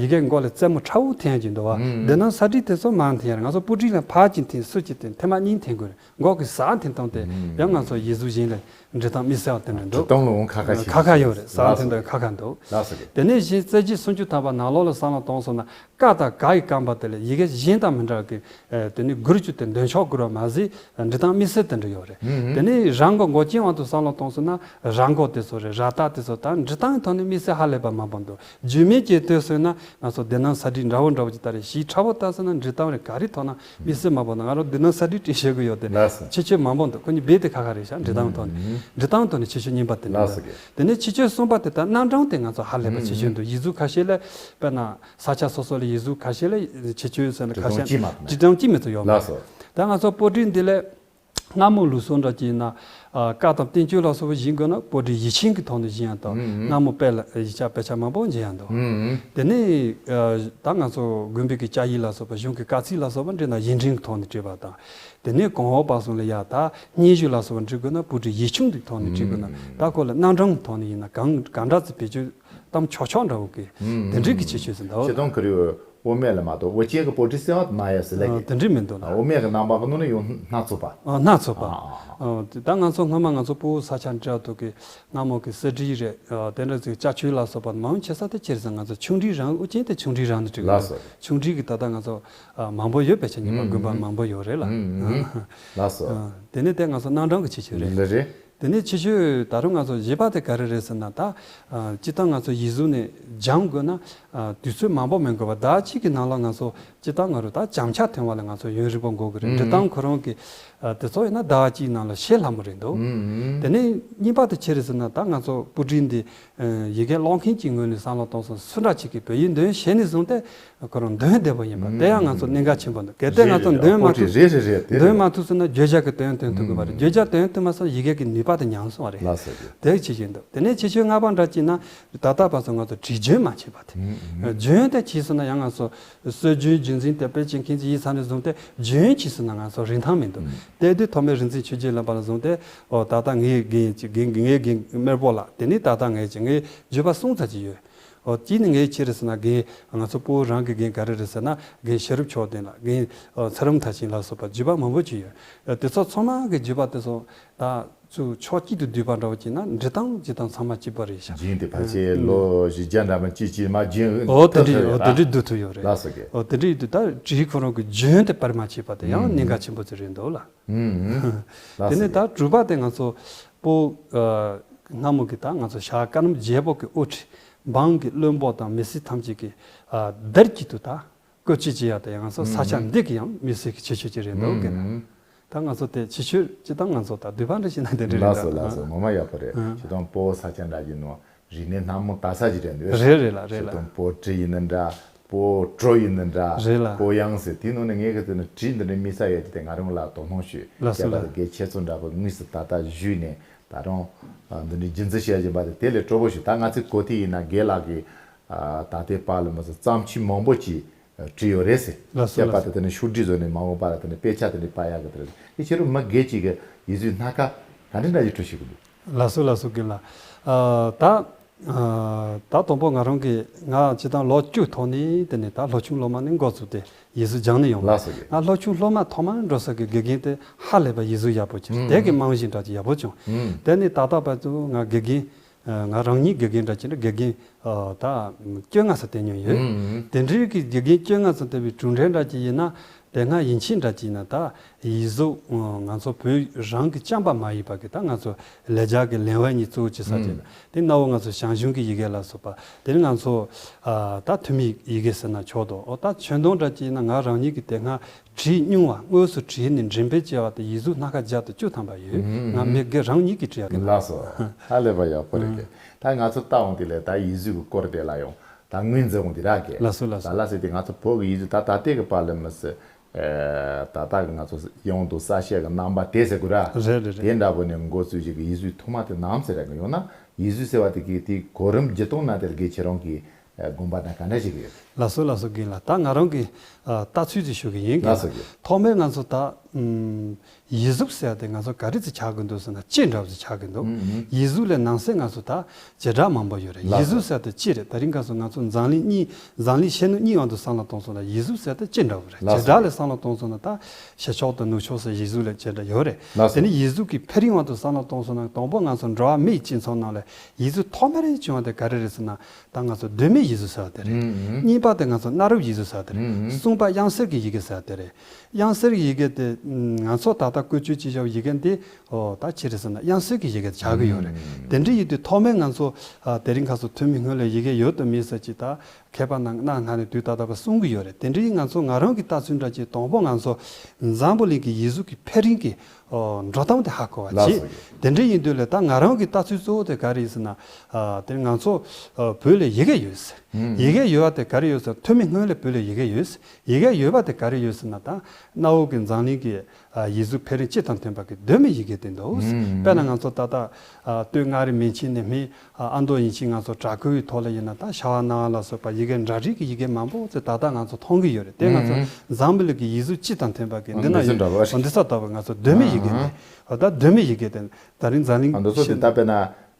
ཡི་གེ་མགོ་ལ་རྩེ་མོ་ཁྲ་བོ་འཐེན་གྱི་འདུག་བ། འདི་ན་ས་བྲིས་དེ་ཚོ་མ་འཐེན་ཡ་རེད། ང་ཚོ་པོ་ཏི་ལ་ཕར་གཅིག་འཐེན་ཚུར་གཅིག་འཐེན་ཐེངས་མ་གཉིས་འཐེན་དགོས་རེད། མགོ་གི་ཟག་འཐེན་སྟངས་དེ་ཡང་ང་ཚོ་ཡིག་གཟུགས་གཞན་ལས་འབྲི་སྟངས་དམིགས་བསལ་བ་དེ་འདྲ་འདུག། འབྲི་སྟངས་ལ་འོང་ཁ་ཁ་ཞིག་ཁ་ཁ་ཡོད་རེད། ཟག་འཐེན་སྟངས་ཁ་ཁ་འདུག། ལགས་སོ་གི། དེ་ནས་གཞན་རྩེ་གཅིག་སུམ་ཅུ་ཐམ་པ་ནང་ལོགས་ལ་བསམ་བློ་གཏོང་སོང་ན། ཀ་དང་ག་ཡི་རྐང་པ་དེ་ལ་ཡི་གེ་གཞན་དང་མི་འདྲ་གི། ཨ་དེ་ནི་སྒུར་རྒྱུ་དེ་འདོན་ཆོག་སྒུར་བ་མ་ཟད་འབྲི་སྟངས་དམིགས་བསལ་དེ་འདྲ་ཡོད་རེད། དེ་ནི་ར་མགོ་མགོ་ཅན་དབང་དུ་བསམ་བློ་གཏོང་སོང་ན། ར་མགོ་དེ་ཚོ་རེད། ར་བཏགས་དེ་ཚོ་དང་འབྲི་སྟངས་ཐོག་ནས་དམིགས་བསལ་ཧ་ལས་པ་མང་པོ་འདུག། རྒྱུས་མེད་ཀྱི་ལྟོས་སོང་ན་ང་ཚོ་དེ་ནང་ས་བྲིས་འདྲ་བོ་འདྲ་བོ་ཅིག་ལྟ་རེད། ཞིབ་ཕྲ་བོ་ལྟ་སོང་ན་འབྲི་སྟངས་རེད། ག་རེ་ཐོག་ན་དམིགས་བསལ་མང་པོ་འདུག། ང་རང་དེ་ནང་ས་བྲིས་བྲིས་ཤེས་གི་ཡོད་དེ། ལགས་སོ། ཁྱད་ཆོས་མང་པོ་འདུག། ཁོ་གཉིས་རྦད་དེ་ཁ་ཁ་རེད་ཤག། འབྲི་སྟངས་ཐོག་ནས། འབྲི་སྟངས་ཐོག་ནས་ཁྱད་ཆོས་གཉིས་པ་དེ་འདྲ། ལགས་སོ་གི། དེ་ནས་ཁྱད་ཆོས་གསུམ་པ་དེ་ད་རྣམ་གྲངས་དེ་ང་ཚོ་ཧ་ལས་པ་ཁྱད་ཆོས་འདུག། ཡིག་གཟུགས་ཁ་ཤས་ལ་དཔེར་ན། ས་ཆ་སོ་སོ་ལ་ཡིག་གཟུགས་ཁ་ཤས་ལ་ཁྱད་ཆོས་ཟེར་ན་ཁ་ཤས། བྲིས་སྟངས་གཅིག་མ་གཏོགས། བྲིས་སྟངས་གཅིག་མ་གཏོགས་ཡོད་མ་རེད། ལགས་སོ། ད་ང་ཚོ་པོ་ཏི་འདི་ལས་སྔ་མོ་ལུགས་སྲོལ་འདྲ་ཅིག་ཡིན་ན། ཨ་ཀ་དང་བསྟན་བཅོས་ལ་སོགས་པ་བཞེངས་དགོས་ན་པོ་ཏི་ཡིག་ཆེན་གྱི་ཐོག་ནས་བཞེངས་ཡ་དང་། སྔ་མོ་དཔེ་ལ་ཡིག་ཆ་དཔེ་ཆ་མང་པོ་མཇལ་ཡ་འདུག། དེ་ནས་ཨ་ད་ང་ཚོ་དགོན་པའི་གི་བཅའ་ཡིག་ལ་སོགས་པ། གཞུང་གི་བཀའ་ཚིགས་ལ་སོགས་པ་འབྲི་ན་ཡིག་ཕྲེང་གི་ཐོག་ནས་བྲིས་པ་དང་། དེ་ནས་གོང་འོག་བར་གསུམ་ལ་ཡ་ད་སྙན་ཞུ་ལ་སོགས་པ་འབྲི་དགོས་ན་པོ་ཏི་ཡིག་ཆུང་དེའི་ཐོག་ནས་འབྲི་དགོས་ན། ད་ཁོ་ལ་རྣམ་གྲངས་ཐོག་ནས་ཡིན་ན་གང་གང་འདྲ་ཚིག་བེད་སྤྱོད་གཏམ་ཆོག་ཆོག་འདྲ་བོ་གི། དེ་འདྲའི་གི་ཁྱད་ཆོས་ཟིན་འདུག། ཆེ་མཐོང་ཁུར་ཡོད། དབུ་མེད་ལ་མ་གཏོགས་དབུ་ཅན་གྱི་པོ་ཏི་གསལ་བ་མ་ཡོད་ཟེར་ལེ་གི། དེ་འདྲའི་མི་འདུག་ན། དབུ་མེད་ཀྱི་རྣམ་པ་གི་ནང་ནས་ཡང་སྣ་ཚོགས་པ། སྣ་ཚོགས་པ། ད་ང་ཚོ་སྔོན་མ་ང་ཚོ་ཕྲུ་གུ་ས་ཆ་འདྲ་འདུག་གི། སྔ་མོ་གི་གསེར་བྲིས་རེད། དེ་འདྲ་ཚིག་ཅ་ཆོས་ལ་སོགས་པ་མང་ཆེ་ས་དེ་ཁྱེར་ཟིན་ང་ཚོ་ཆུང་འབྲིང་རང་དབུ་ཅན་དེ་ཆུང་འབྲིང་རང་ནས་བྲིས་གི། ལགས་སོ། ཆུང་འབྲིང་གི་ད་ལྟ་ང་ཚོ་མང་པོ་ཡོད་པའི་ཆ་ཉིན་པ་དགོན་པ་མང་པོ་ཡོད་རེད་ལ། ལགས་སོ། དེ་ནས་དེ་ང་ཚོ་རྣམ་གྲངས་ཀྱི་ཁྱད་ཆོས་རེད། ལ་རེད། དེ་ནས་ཁྱད་ཆོས་ད་རུང་ང་ཚོ་བཞི་པ་དེ་ག་རེ་རེད་ཟེར་ན། ད་སྤྱིར་བཏང་ང་ཚོ་ཡིག་གཟུགས་ནས་སྦྱང་དགོས་ན་དུས་ཚོད་མང་པོ་མི་དགོས་པ། ཟླ་གཅིག་གི་ནང་ལ་ང་ཚོ་སྤྱིར་བཏང་ང་རུ་ད་བྱང་ཆ་ཐོན་པ་ལ་ང་ཚོ་ཡུན་རིང་པོ་འགོར་གི་རེད། འབྲི་སྟངས་ཁོ་རང་གི་དེ་ཚོ་ཡིན་ན་ཟླ་གཅིག་ནང་ལ་ཤེས་སླ་མོ་རེད་འདུག། དེ་ནས་གཉིས་པ་དེ་ཆི་རེད་ཟེར་ན། ད་ང་ཚོ་པོ་ཏི་འདི་ཡི་གེ་ཀློག་མཁན་གྱི་ངོས་ནས་བསམ་བློ་གཏོང་སོང་། སུ་འདྲ་ཅིག་གིས་བོད་ཡིག་འདོན་ཤེས་ནས་བཟུང་སྟེ་ཁོ་རང་འདོན་བདེ་པོ་ཡིན་པ་དེ་ཡང་ང་ཚོ་གནད་འགག་ཆེན་པོ་འདུག། གལ་ཏེ་ང་ཚོ་འདོན་མ་ཐུབ། རེད་རེད་རེད། དེ་འདོན་མ་ཐུབ་སོང་ན་བརྗོད་བྱ་གི་དོན་སྟོན་ཐུབ་གི་མ་རེད། བརྗོད་བྱ་དོན་སྟོན་མ་སོང་ཡི་གེ་གི་ནུས་པ་དེ་ཉམས་སོང་བ་རེད། ལགས་སོ། དེ་ཁྱད་ཆོས་འདུག། དེ་ནས་ཁྱད་ཆོས་ལྔ་པ་འདྲ་ཅིག་ན། ད་ལྟ་བར་དུ་ང་ཚོ་བྲིས་རྒྱུན་མ་ཆད་པ་དེ། རྒྱུན་དེ་ཆད་སོང་ན་ཡང་ང་ཚོ་སྲོལ་རྒྱུན་རྒྱུན་འཛིན་དེ་དཔེ་བྱེད་མཁན་ཅིག་ཡིན་ཙང་ནས་བཟུང་སྟེ་རྒྱུན་ཆད་སོང་ན་ང་ཚོ་རིན་ཐང་མི་འདུག། དེ་དུས་ཐོག་མའི་རིག་འཛིན་ཆོས་རྒྱལ་བླ་མ་ལ་བཟུང་སྟེ། ཨོ་ད་ལྟ་ངའི་རྒན་ཅིག། རྒན་ངའི་རྒན་དམར་པོ་ལགས། དེ་ནས་ད་ལྟ་ངའི་ཅིག། ངའི་བརྒྱུད་པ་གསུམ་ཙམ་ཅིག་ཡོད། ཨོ་གཅིག་ནི་ངའི་ཆི་རེད་ཟེར་ན། རྒན་ང་ཚོ་སྤོ་བོ་རང་གི་རྒན་ག་རེ་རེད་ཟེར་ན། རྒན་ཤེས་རབ་མཆོག་ལྡན་ལགས། རྒན་ཨོ་ཚེ་རིང་མཐར་ཕྱིན་ལ་སོགས་པ་བརྒྱུད་པ་མང་པོ་ཅིག་ཡོད། ཨོ་དེ་ཚོ་ཚང་མ་གི་བརྒྱུད་པ་དེ་ཚོ་ད་ཚུར་ཕྱོགས་གཅིག་ཏུ་བསྡུས་པ་འདྲ་བོ་བྱས་ན་འབྲི་སྟངས་སྤྱིར་བཏང་ཚང་མ་གཅིག་པ་རེད་ཤག། རྒྱུན་དེ་ཕལ་ཆེར་ལོ་བཞི་བརྒྱ་འདྲ་མིན་ཅིག་ཅིག་མ་རྒྱུན། ཨོ་དེ་འདྲ་ཨོ་དེ་འདྲ་བསྡུ་ཐུབ་ཡོད་རེད། ལགས་སོ་གི། ཨོ་དེ་འདྲ་ཡིན་དུས་ད་བྲིས་ཁོ་རང་གི་རྒྱུན་དེ་སྤར་མ་བྱས་པ་དེ་ཡང་གནད་འགག་ཆེན་པོ་ཅིག་རེད་འདུག་ལ། ལགས་དེ་ནས་སོ་གི། ད་དྲུག་པ་དེ་ང་ཚོ་སྤོ་ཨ་སྔ་མོ་གི་ད་ང་ཚོ་ཞྭ་དཀར་ནམ་རྒྱལ་པོ་གི་དབུ་ཁྲིད། འབངས་ཀྱི་བློན་པོ་དང་མི་སེར་ཐམས་ཅད་ཀྱིས་ཨ་དར་གྱིས་དུ་ད་བཀོད་སྤྱོད་བྱེད་ཡ་དེ་ཡང་སོ་ས་ཆ་འདི་གི་ཡང་མི་སེར་གྱི་ཁྱད་ཆོས་ཅིག་རེད་འདུག་གི་ན། ད་ང་ཚོ་དེ་ཁྱད་ཆོས་ཅི་དང་ང་ཚོ་ད་བསྡུས་པ་འདྲ་ཞིག་ན་དེ་འདྲ་རེད། ལགས་སོ་ལགས་སོ། ངོ་མ་ཡག་པོ་རེད། ཨ་ཁྱེད་དང་སྤོ་བོ་ས་ཆ་འདྲ་གི་ནང་རིག་གནས་སྣ་མང་དག་ས་ཞིག་རེད་འདུག། རེད་རེད་ལ་རེད་ལ། ཁྱེད་དང་སྤོ་བོ་བྲིས་ཡིན་ན་འདྲ། སྤོ་བོ་བྲོ་ཡིན་ན་འདྲ། རེད་ལ། སྤོ་ཡང་ཟེར་དེའི་ནང་ནས་ངས་ག་ཚོད་ནས་བྲིས་འདི་འདྲ་མི་ས་ཡོད་ཀྱི་དེ་ང་རང་ལ་དོ་སྣང་ཞུས། ལགས་སོ་ལགས། ཁྱད་པར་དུ་རྒན་ཆེ་ཚོ་འདྲ་པོ་དངོས་སུ་ད་ལྟ་བཞུགས་ནས་ད་རུང་འདི་འདྲའི་རྒྱུན་འཛིན་བྱེད་བཞིན་པ་དེ་དེ་ལས་སྤྲོ་པོ་ཞིག། ད་ང་ཚོའི་གོ་ཐོས་ཡིན་ན་རྒན་ལགས་ཀྱིས་ད་ལྟའི་བར་ལ་མི་ཚོ་བརྩམས་ཆོས་མང་པོ་ཅིག་བྲིས་ཡོད་རེད་ཟེར། ལགས་སོ། ཁྱད་པར་ལགས་སོ། དུ་དེ་ནས་ཤོག་དྲིལ་བཟོས་ནས་མ་འོངས་པ་ལ་དེ་ནས་དཔེ་ཆ་དེ་འདྲ་པར་ཡག་གི་དེ་རེད། དེ་ཕྱི་རུ་མི་སྒེར་གཅིག་གི་ཡིག་གཟུགས་སྣ་ཁ་ག་འདྲ་འདྲ་ཞིག་འབྲི་ཤེས་ཀྱི་འདུག། ལགས་སོ་ལགས་སོ་རྒན་ལགས། ཨ་ད་ཨ་ད་དང་པོ་ང་རང་གི་ང་སྤྱིར་བཏང་ལོ་བཅུ་ཐོག་ནས་དེ་ནས་ད་སློབ་ཆུང་སློབ་མ་ནས་འགོ་བཙུགས་ཏེ་ཡིག་གཟུགས་སྦྱངས་ནས་ཡོང་། ལགས་སོ་རྒན། ང་སློབ་ཆུང་སློབ་མ་ཐོག་མར་འགྲོ་ས་གི་དགེ་རྒན་དེ་ཧ་ལས་པ་ཡིག་གཟུགས་ཡག་པོ་བྱས། ཨུམ། དེ་གི་རྨང་གཞི་འདྲ་ཅིག་ཡག་པོ་བྱུང་། ཨུམ། དེ་ནས་ད་ལྟ་བར་དུ་ང་དགེ་རྒན་ ང་རང་ཉིད་དགེ་རྒན་འདྲ་བྱས་ན་དགེ་རྒན་ད་བཅོ་ལྔ་ཙམ་བསྟེན་མྱོང་ཡོད། དེ་འདྲའི་གི་དགེ་རྒན་བཅོ་ལྔ་ཙམ་བསྟེན་པའི་གྲུབ་འབྲས་འདྲ་ཅིག་ཡིན་ན། དེ་སྔ་ཡིན་ཕྱིན་འདྲ་ཅིག་ཡིན་ན་ད་ཡིག་གཟུགས་ང་ཚོ་བོད་རང་གི་རྐྱང་པ་མ་ཡིན་པ་གི་ད་ང་ཚོ་ལེགས་སྦྱར་གི་ལེན་ཝན་གཉིས་གཙོ་བོ་བྱེད་ས་ཅིག་ལ། དེ་གནའ་བོ་ང་ཚོ་ཞང་ཞུང་གི་ཡི་གེ་ལ་སོགས་པ། དེ་ནི་ང་ཚོ་ད་ཐོན་མིའི་ཡི་གེ་ཟེར་ན་ཆོག་དོ། ཨོ་ད་ཆོས་དོན་འདྲ་ཅིག་ཡིན་ན་ང་རང་ཉིད་ཀྱི་དེ་སྔ་བྲིས་སྙིང་བ་དངོས་སུ་བྲིས་ནས་འགྲེམས་སྤེལ་བྱས་པ་དེ་ཡིག་གཟུགས་སྣ་ཁ་བརྒྱ་དང་བཅུ་ཐམ་པ་ཡོད། ང་མི་སྒེར་རང་ཉིད་ཀྱིས་བྲིས་ཡག་གི། ལགས་སོ། ཧ་ལས་པ་ཡག་པོ་རེད་གི། ད་ང་ཚོ་ལྟ་འོང་དེ་ལས་ད་ཡིག་གཟུགས་ཀྱི་སྐོར་དེ་ལ་ཡང་ད་ངོས་འཛིན་འོང་དེ་རག་གི། ལགས་སོ་ལགས་སོ། ད་ལ་སོ་དེ་ང་ཚོ་བོད་ཀྱི་ཡིག་གཟུགས་ད་ད་ལྟའི་གི་བར་ལ་མི་སྲིད། ད་ལྟ་གི་ང་ཚོ་ཡོང་དུ་ས་ཤས་ཀྱི་རྣམ་པ་དེ་ཟེར་དགོས་ར། རེད་རེད་རེད། དེ་འདྲ་པོ་ནས་འགོ་བཙུགས་ཞིག་གི་ཡིག་གཟུགས་ཐོག་མ་དེ་ནམ་ཟེར་ར་གི་ཡོང་ན་ཡིག་གཟུགས་ཟེར་བ་དེ་གི་དེའི་གོ་རིམ་བརྒྱུད་གཏོང་ན་དེར་དགེ་ཁྱེད་རང་གི་དགོངས་པ་དང་ག་འདྲ་ཞིག་ཡོད། ལགས་སོ་ལགས་སོ་རྒན་ལགས། ད་ང་རང་གི་ལྟ་ཚུལ་ཅིག་ཞུ་གི་ཡིན་རྒན་ལགས། ལགས་སོ་རྒན། ཐོག་མར་ང་ཚོ་ད་ཡིག་གཟུགས་ཟེར་ཡ་དེ་ང་ཚོ་ག་རེ་ཅིག་ཆགས་ཀྱི་འདུག་ཟེར་ན་ལྕེ་འདྲ་བོ་ཅིག་ཆགས་ཀྱི་འདུག། ཡིག་གཟུགས་ལས་ནང་གསེས་ང་ཚོ་ད་བྱེ་བྲག་མང་པོ་ཡོད་རེད། ལགས་སོ། ཡིག་གཟུགས་ཟེར་ཡ་དེ་ལྕེ་རེད། དེ་རིང་ཁ་སང་ང་ཚོ་འཛམ་གླིང་གཉིས་འཛམ་གླིང་ཤེས་ནུས་གཉིས་དབང་དུ་བསམ་བློ་གཏོང་སོང་ན་ཡིག་གཟུགས་ཟེར་ཡ་དེ་ལྕེ་འདྲ་བོ་རེད། ལགས་སོ། བྱེ་བྲག་ལས་བསམ་བློ་གཏོང་སོང་ན་ད་ཕྱི་ཕྱོགས་དང་ནུབ་ཕྱོགས་ཟེར་ཡིག་གཟུགས་ལས་བྱེ་བྲག་ཡོད་རེད། ལགས་སོ། དེ་ནི་ཡིག་གཟུགས་ཀྱི་འཕེལ་རིམ་དབང་དུ་བསམ་བློ་གཏོང་སོང་ན་དང་པོ་ང་ཚོ་འགྲོ་བ་མིའི་སྤྱི་ཚོགས་ནང་ལ་ཡིག་གཟུགས་ཐོག་མར་བྱུང་བ་དེ་ག་རེ་རེད་ཟེར་ན། ད་ང་ཚོ་གདོད་མའི་ཡིག་གཟུགས་ཟེར་བ་དེ་རེད། ཨུམ། གཉིས་པ་དེ་ང་ཚོ་གནའ་རབས་ཡིག་གཟུགས་ཟེར་བ་དེ་རེད། ཨུམ། གསུམ་པ་དབྱངས་གསལ་གྱི་ཡི་གེ་ཟེར་བ་དེ་རེད། དབྱངས་གསལ་གྱི་ཡི་གེ་དེ་ང་ཚོ་ད་ལྟ་བཀོལ་སྤྱོད་བྱེད་བཞིན་པའི་ཡི་གེ་འདི་ཨོ་ད་ཅི་རེད་ཟེར་ན་དབྱངས་གསལ་གྱི་ཡི་གེ་ཆགས་ཀྱི་ཡོད་རེད། ཨུམ། དེ་འདྲ་ཡིན་དུས་ཐོག་མར་ང་ཚོ་ཨ་དེ་རིང་ཁ་སང་ཐོན་མིའི་སྔོན་ལ་ཡི་གེ་ཡོད་དམ་མེད་ཟེར་ཅིག་ད་མཁས་པ་རྣམས་གནའ་སྔ་ནས་དུས་ད་ལྟ་བར་གསུང་གི་ཡོད་རེད། དེ་འདྲ་ཡིན་ང་ཚོ་ང་རང་གི་ལྟ་ཚུལ་འདྲ་ཅིག་དང་པོ་ང་ཚོ་འཛམ་བུ་གླིང་གི་ཡིག་གཟུགས་ཀྱི་འཕེལ་རིམ་གྱི་འགྲོ་སྟངས་དེ་ཧ་གོ་བ་ལགས་བྱེད། སོ། དེ་འདྲ་ཡིན་དུས་ལ་ད་ང་རང་གི་ལྟ་ཚུལ་གཙོ་བོ་དེ་ག་རེ་ཡིན་ཟེར་ན། ཨ་དེ་ང་ཚོ་ཨ་བོད་ལ་ཡི་གེ་ཡོད་ཟེར། ཨུམ། ཡི་གེ་ཡོད་པ་དེ་ག་རེ་ཡོད་ཟེར། ཐོན་མིའི་སྔོན་ལ་བོད་ལ་ཡི་གེ་ཡོད་ཟེར། ཡི་གེ་ཡོད་པ་དེ་ག་རེ་ཡོད་ཟེར་ན་ད་གནའ་བོ་གི་འཛམ་གླིང་གི་ཨ་ཡིག་གཟུགས་འཕེལ་རིམ་སྤྱི་དང་མཐུན་པ་གི་གདོད་མའི་ཡི་གེ་དེ་འདུག། ཨུམ། དཔེར་ན་ང་ཚོ་ད་ལྟ་ཨ་སྟོད་མངའ་རིས་མན་ཆད་ནས་སྨད་ཨ་ཨ་མདོ་ཡན་ཆད་ང་ཚོ་བྲག་བརྐོས་པའི་ཐོག་ལ་ཡིན་ན་ད་ཤ་བ་ན་བ་ལ་སོགས་པ་ཡི་གེ་འབྲུ་རིགས་ཀྱི་ཡི་གེ་མང་པོ་ཅིག་ད་ལྟ་ང་ཚོ་མཐོང་གི་ཡོད་རེད། དེ་ང་ཚོ་ཨུམ། འཛམ་བུ་གླིང་གི་ཡིག་གཟུགས་སྤྱི་དང་མཐུན་པ་གི་འདི་ན་འདི་ཚོ་ཡོད། འདྲ་བ་ཞིག་འདི་ཚོ་ལྟ་བུ་ང་ཚོ་གདོད་མའི་ཡི་གེ་ཨ་ནི། ཨ་ད་གདོད་མའི་ཡི་གེ་དེ་ད་རིང་འཛམ་གླིང་ཨ་འདི་ཚོ་དེ་ད་དཔེར་ན་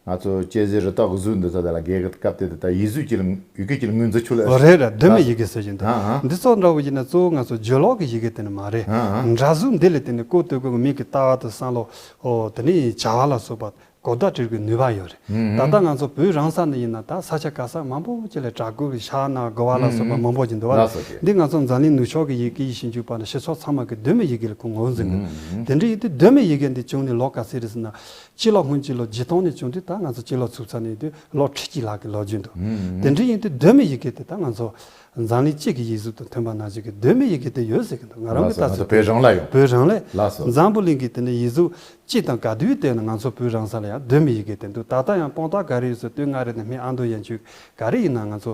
ང་ཚོ་དཔྱད་གཞི་རི་དྭགས་གཟུགས་འདི་ཚོ་དེ་ལ་རྒྱལ་ཁབ་དེ་དེ་ད་ཡིག་གཟུགས་ཀྱི་ཡི་གེ་ཀྱི་ངོས་འཛིན་ཆོག་ལ། རེད་རེད། གདོད་མའི་ཡི་གེ་ཟེར་བཞིན་དུ་ཨ་ཨ། འདི་ཚོ་འདྲ་བོ་ཡིན་ན་གཙོ་བོ་ང་ཚོ་རྒྱུ་ལོག་གི་ཡི་གེ་དེ་ནི་མ་རེད། ཨ་ཨ། འདྲ་གཟུགས་འདི་ལས་དེ་ནི་ཀོ་ཏོ་ཀོ་གི་མིག་གི་ལྟ་བ་དང་བསམ་བློ་ཨོ་དེ་ནི་བྱ་བ་ལ་སོགས་པ་གོ་བརྡ་སྤྲད་པའི་ནུས་པ་ཡོད་རེད། ཨུམ། ད་ལྟ་ང་ཚོ་བོད་རང་ས་ནས་ཡིན་ན་ད་ས་ཆ་ག་ས་མང་པོ་ཅིག་ལ་བྲག་བརྐོས་པའི་ཤ་བ་ན་བ་གོ་བ་ལ་སོགས་པ་ཨུམ། མང་པོ་ཅིག་འདུག་བ། ལགས་སོ་རྒན། འདི་ང་ཚོ་འཛམ་གླིང་ནུབ་ཕྱོགས་ཀྱི་ཡི་གེ་ཡིན་ཞིང་ཕྱུག་པ་ནི་ཕྱི་ཕྱོགས་ཚང་མ་གི་གདོད་མའི་ཡི་གེ་ལ་ཁོ་ངོས་འཛིན་གི། ཨུམ། དེ་འདྲ་ཡིན་དུས་གདོད་མའི་ཡི་གེ་འདི་བྱུང་ནས་ལོ་ག་ཚོད་རེད་ཟེར་ན། སྤྱི་ལོ་སྔོན་གྱི་ལོ་ཆིག་སྟོང་ནས་བྱུང་དུས་ད་ང་ཚོ་སྤྱི་ལོ་ཚུགས་ཚར་ནས་དུས་ལོ་ཁྲི་གཅིག་ལྷག་གི་ལོ་རྒྱུས་འདུག། ཨུམ། དེ་འདྲ་ཡིན་དུས་གདོད་མའི་ཡི་གེ་དེ་ད་ང་ཚོ་འཛམ་གླིང་སྤྱི་གི་ཡིག་གཟུགས་དང་མཐུན་པ་ནང་བཞིན་གྱི་གདོད་མའི་ཡི་གེ་དེ་ཡོད་ཟེར་གི་འདུག། ང་རང་གི་ལགས་སོ། ལྟ་ཚུལ་ང་ཚོ་བོད་རང་ལ་ཡོད། བོད་རང་ལ། ལགས་སོ། འཛམ་བུ་གླིང་གི་དེ་ནས་ཡིག་གཟུགས་སྤྱི་དང་ག་དུས་བལྟས་ན་ང་ཚོ་བོད་རང་ས་ལ་ཡང་གདོད་མའི་ཡི་གེ་དེ་འདུག། ད་ལྟ་ཡང་དཔང་རྟགས་ག་རེ་ཡོད་ཟེར་སྟོད་མངའ་རིས་ནས་སྨད་ཨ་མདོ་ཡན་ཆོད་ག་རེ་ཡིན་ན་ང་ཚོ་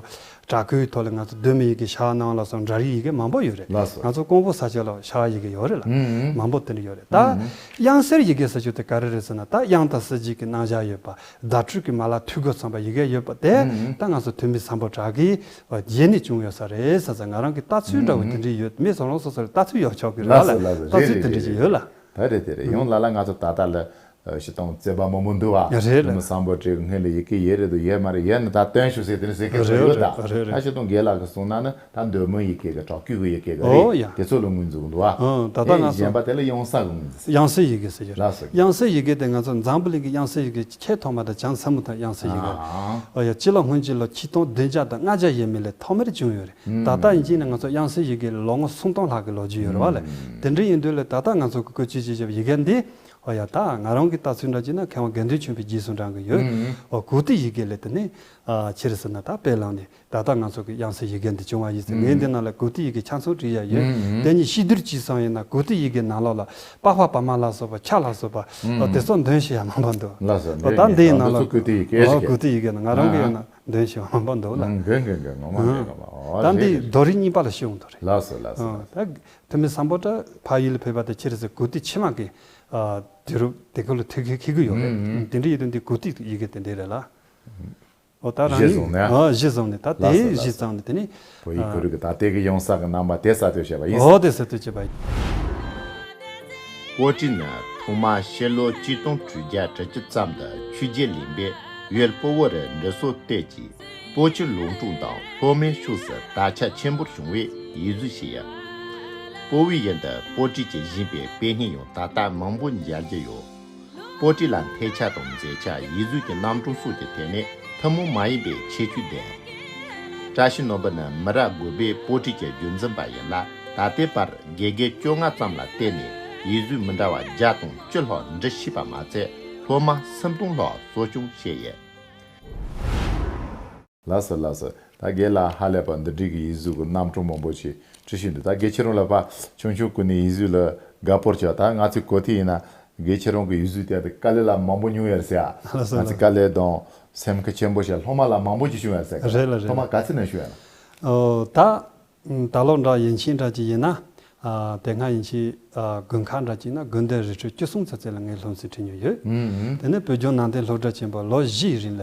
བྲག་བརྐོས་ཐོག་ལ་ང་ཚོ་གདོད་མའི་ཡི་གེ་ཤ་བ་ན་བ་ལ་སོགས་འབྲུ་རིགས་ཡི་གེ་མང་པོ་ཡོད་རེད། ལགས་སོ། ང་ཚོ་ཀོང་པོ་ས་ཆ་ལ་ཤ་བ་ཡི་གེ་ཡོད་རེད་ལ། ཨུམ། མང་པོ་དེ་འདྲ་ཡོད་རེད་ད། ཨུམ། དབྱངས་གསལ་ཡི་གེ་ཟེར་རྒྱུ་དེ་ག་རེ་རེད་ཟེར་ན་ད་དབྱངས་དང་གསལ་བྱེད་ཀྱི་རྣམ་གཞག་ཡོད་པ། བརྡ་སྤྲོད་ཀྱི་མ་ལག་འཐུས་སྒོ་ཚང་བ་ཡི་གེ་ཡོད་པ་དེ། ཨུམ། ད་ང་ཚོ་ཐོན་མི་སམ་བྷོ་ཊ་གི་རྗེས་ནས་བྱུང་ཡོད་ས་རེད་ཟེར་ཟེར་ང་རང་གི་ལྟ་ཚུལ་འདྲ་བོ་དེ་འདྲ་ཡོད། མི་སོ་རང་སོ་སོར་ལྟ་ཚུལ་ཡོད་ཆོག་གི་རེད་ལ། ལགས་སོ་ལགས་སོ། ལྟ་ཚུལ་རེད་དེ་འདྲ་རེད་ཞིག་རེད། ཡོད་ལ། ད་རེད་དེ་རེད། ཡང་ལ་ལ་ང་ཚོ་ད་ལྟ་ལ་ཨ་སྤྱིར་བཏང་བརྩེ་བ་མང་པོ་འདུག་བ། རེད་རེད། མི་སམ་བྷོ་ཊའི་སྔོན་ལ་ཡི་གེ་ཡོད་རེད་འདུག། ཡོད་མ་རེད། ཡོད་ན་ད་སྟོན་ཤོག་ཟེར་དེ་ནི་ཟེར་གི་རེད་ཡོད་ད། རེད་རེད། ད་སྤྱིར་བཏང་རྒན་ལགས་ཀྱིས་གསུངས་ན་ནི་ད་གདོད་མའི་ཡི་གེ་གི་བྲག་བརྐོས་ཀྱི་ཡི་གེ་གི་ཨོ་ཡ། རེད། དེ་ཚོ་ལ་ངོས་འཛིན་འདུག་བ། ཨ་ད་ལྟ་ཨེ་ང་ཚོ་གཞན་པ་དེ་ལ་ཡོང་ས་གི་ངོས་འཛིན། དབྱངས་གསལ་ཡི་གེ་ཟེར་གྱི་རེད། ལགས་སོ། དབྱངས་གསལ་ཡི་གེ་དེ་ང་ཚོ་འཛམ་བུ་གླིང་གི་དབྱངས་གསལ་ཡི་གེ་ཆེས་ཐོག་མ་དང་བྱང་ས་མུ་ཐང་དབྱངས་གསལ་ཡི་གེ་རེད། ཨ་ཨོ་ཡ། སྤྱི་ལོ་སྔོན་གྱི་ལོ་ཆིག་སྟོང་བདུན་བརྒྱ་དང་ལྔ་བརྒྱ་ཡས་མས་ལས་ཐོག་མར་བྱུང་ཡོད་རེད། ཨུམ། ད་ལྟ་ཡིན་གཅིག་ན་ང་ཚོ་དབྱངས་གསལ་ཡི་གེ་ལ་ལོ་ངོ་སུམ་སྟོང་ལྷག་གི་ལོ་རྒྱུས་ཡོད་རེད་བ་ལ། ཨུམ། དེ་འདྲ་ཡིན་དུས་ལ་ད་ལྟ་ང་ཚོ་གི་བཀོལ་སྤྱོད་བྱེད་བཞིན་པའི་ཡི་གེ་འདི། ཨོ་ཡ། ད་ང་རང་གི་ལྟ་ཚུལ་འདྲ་བྱས་ན་མཁས་དབང་དགེ་འདུན་ཆོས་འཕེལ་རྗེས་སུ་འབྲང་གི་ཡོད། ཨུམ། ཨོ་གུ་ཏི་ཡི་གེ་ལས་དེ་ནས་ཨ་ཕྱིར་ཟེར་ན་ད་དཔེ་བླངས་ནས་ད་ལྟ་ང་ཚོ་གི་དབྱངས་གསལ་ཡི་གེ་འདི་བྱུང་བ་ཡིན་ཟེར། ཨུམ། ངས་འདི་ནང་ལ་གུ་ཏི་ཡི་གེ་ཆ་ཚང་བྲིས་ཡ་ཡོད། ཨུམ། དེ་ནས་ཤེས་རྒྱུད་ཅིག་སོང་ཡིན་ན་གུ་ཏི་ཡི་གེ་ནང་ལོགས་ལ་པགས་པ་བ་མ་ལ་སོགས་པ་ཆ་ལ་སོགས་པ། ཨུམ། ཨོ་དེ་ཚོ་འདོན་ཤེས་ཡ་མང་པོ་འདུག། ལགས་སོ། ཨོ་ད་འདི་ཡི་ནང་ལོགས་གུ་ཏི་ཡི་གེ་ཨོ་ཞིག་གུ་ཏི་ཡི་གེ་ནང་ང་རང་གི་ཡོད་ན་འདོན་ཤེས་ཡ་མང་པོ་འདུག་ལ། ཨུམ། འདོན་འདོན་འདོན་ངོ་མ་ཨ་འདོན་ངོ་མ། ཨོ་ད་རེད་འདི་རེད། རྡོ་རིང་གཉིས་པ་ལ་ཤེས་འོང་དོ་རེད། ལགས་སོ་ལགས་སོ། ཨོ་ད། དེ་མིན་སམ་བྷོ་ཊ་ཕ་ཡུལ་ལ་ཕེབས་པ་དེ་ཕྱིར་ཟེར་གུ་ཏི་ཕྱི་མ་གི་ཨ་དུས་རབས་དེ་ཁུལ་ལ་ཐུག་གི་འཁེལ་གི་ཡོད་རེད། ཨུམ། དེ་འདྲ་ཡིན་དུས་འདི་གུ་ཏི་ཡི་གེ་དེ་འདྲ་རེད་ལ། ཨོ་ད་རང་གཞི་ཉིད་བཟུང་ནས། ཨ་གཞི་བཟུང་ནས་ད་དེ་ལགས་སོ་གཞི་ལགས་སོ། བཟུང་ནས་དེ་ནི་བོད་ཡིག་ཨ་ཁོ་རང་གི་ད་ལྟའི་གི་ཡོང་ས་གི་རྣམ་པ་དེ་གསར་གཏོད་བྱས་པ་ཡིན། ཨོ་དེ་གསར་གཏོད་བྱས་པ་ཡིན། པོ་ཏི་ནི་ཐོག་མར་ཕྱི་ལོ་གཅིག་སྟོང་དྲུག་བརྒྱ་དྲུག་ཅུ་ཙམ་དུ་ཆོས་རྒྱལ་གླིང་པས་ཡུལ་སྤོ་བོ་རུ་འདྲི་སོ་བཏོད་ཅིང་། པོ་ཆུ་ལུང་དྲུག་དང་ལྷོ་མོན་ཕྱོགས་སུ་དར་ཁྱབ་ཆེན་པོར་བྱུང་བའི་ཡིག་གཟུགས་ཤིག་ཡིན། སྤོ་བོའི་ཡུལ་དུ་པོ་ཏི་གྱིས་བཞེངས་པའི་དཔེ་རྙིང་ཡང་ད་ལྟ་མང་པོ་མཇལ་རྒྱུ་ཡོད། པོ་ཊི་ལ་འཐད་ཆ་དང་མཛད་ཆ། ཡིག་གཟུགས་ཀྱི་རྣམ་གྲངས་སོགས་ཀྱི་ཐད་ནས་ཐུན་མོང་མ་ཡིན་པའི་ཁྱད་ཆོས་ལྡན། བཀྲ་ཤིས་ནོར་བུ་ནི་མི་རབས་དགུ་པའི་པོ་ཊི་གི་རྒྱུན་འཛིན་པ་ཡིན་ལ། ད་ལྟའི་བར་དགེ་རྒན་བཅོ་ལྔ་ཙམ་ལ་བརྟེན་ནས་ཡིག་གཟུགས་མི་འདྲ་བ་བརྒྱ་དང་བཅུ་ལྷག་འབྲི་ཤེས་པ་མ་ཚད། སློབ་མ་སུམ་སྟོང་ལྷག་གསོ་སྐྱོང་བྱས་ཡོད། ལགས་སོ་ལགས་སོ། ད་རྒན་ལགས་ཧ་ལས་པ་འདི་འདྲའི་གི་ཡིག་གཟུགས་ཀྱི་རྣམ་གྲངས་མང་པོ་ཞིག་འབྲི་ཤེས་འདུག་ད་རྒན་ཁྱེད་རང་ལ་ཕར་ཆུང་ཆུང་སྐབས་ནས་ཡིག་གཟུགས་ལ་དགའ་པོ་བྱས། ད་ང་ཚོའི་གོ་ཐོས་ཡིན་ན་རྒན་ཁྱེད་རང་གི་ཡིག་གཟུགས་དེ་དཀའ་ལས་ལ་མང་པོ་མྱོང་ཡོད་ཟེར་ཡ། ལགས་སོ་ང་ཚོ་ལགས་སོ། དཀའ་ལས་དང་སེམས་ཁུར་ཆེན་པོ་བྱས། སློབ་མ་ལ་མང་པོ་ཞིག་བྱུང་ཡོད་ཟེར་གི། རེད་ལ་རེད། སློབ་མ་ག་ཚོད་ནས་བྱུང་ཡོད་ན། ཨོ་ད། ད་ལོ་འདྲ་ཡན་ཆད་འདྲ་ཅིག་ཡིན་ན། ཨ་དེ་སྔ་ཡན་ཆད་ཨ་དགུན་ཁ་འདྲ་ཅིག་ན་དགུན་སྡེ་རི་ཁྲོད་བཅུ་གསུམ་ཚོ་ཚད་ལ་ངས་སློབ་ཚན་ཁྲིད་མྱོང་ཡོད། ཨུམ་ཨུམ། དེ་ནས་བོད་ལྗོངས་ནང་བསྟན་སློབ་གྲྭ་ཆེན་པོ་ལོ་བཞིའི་རིང་ལ་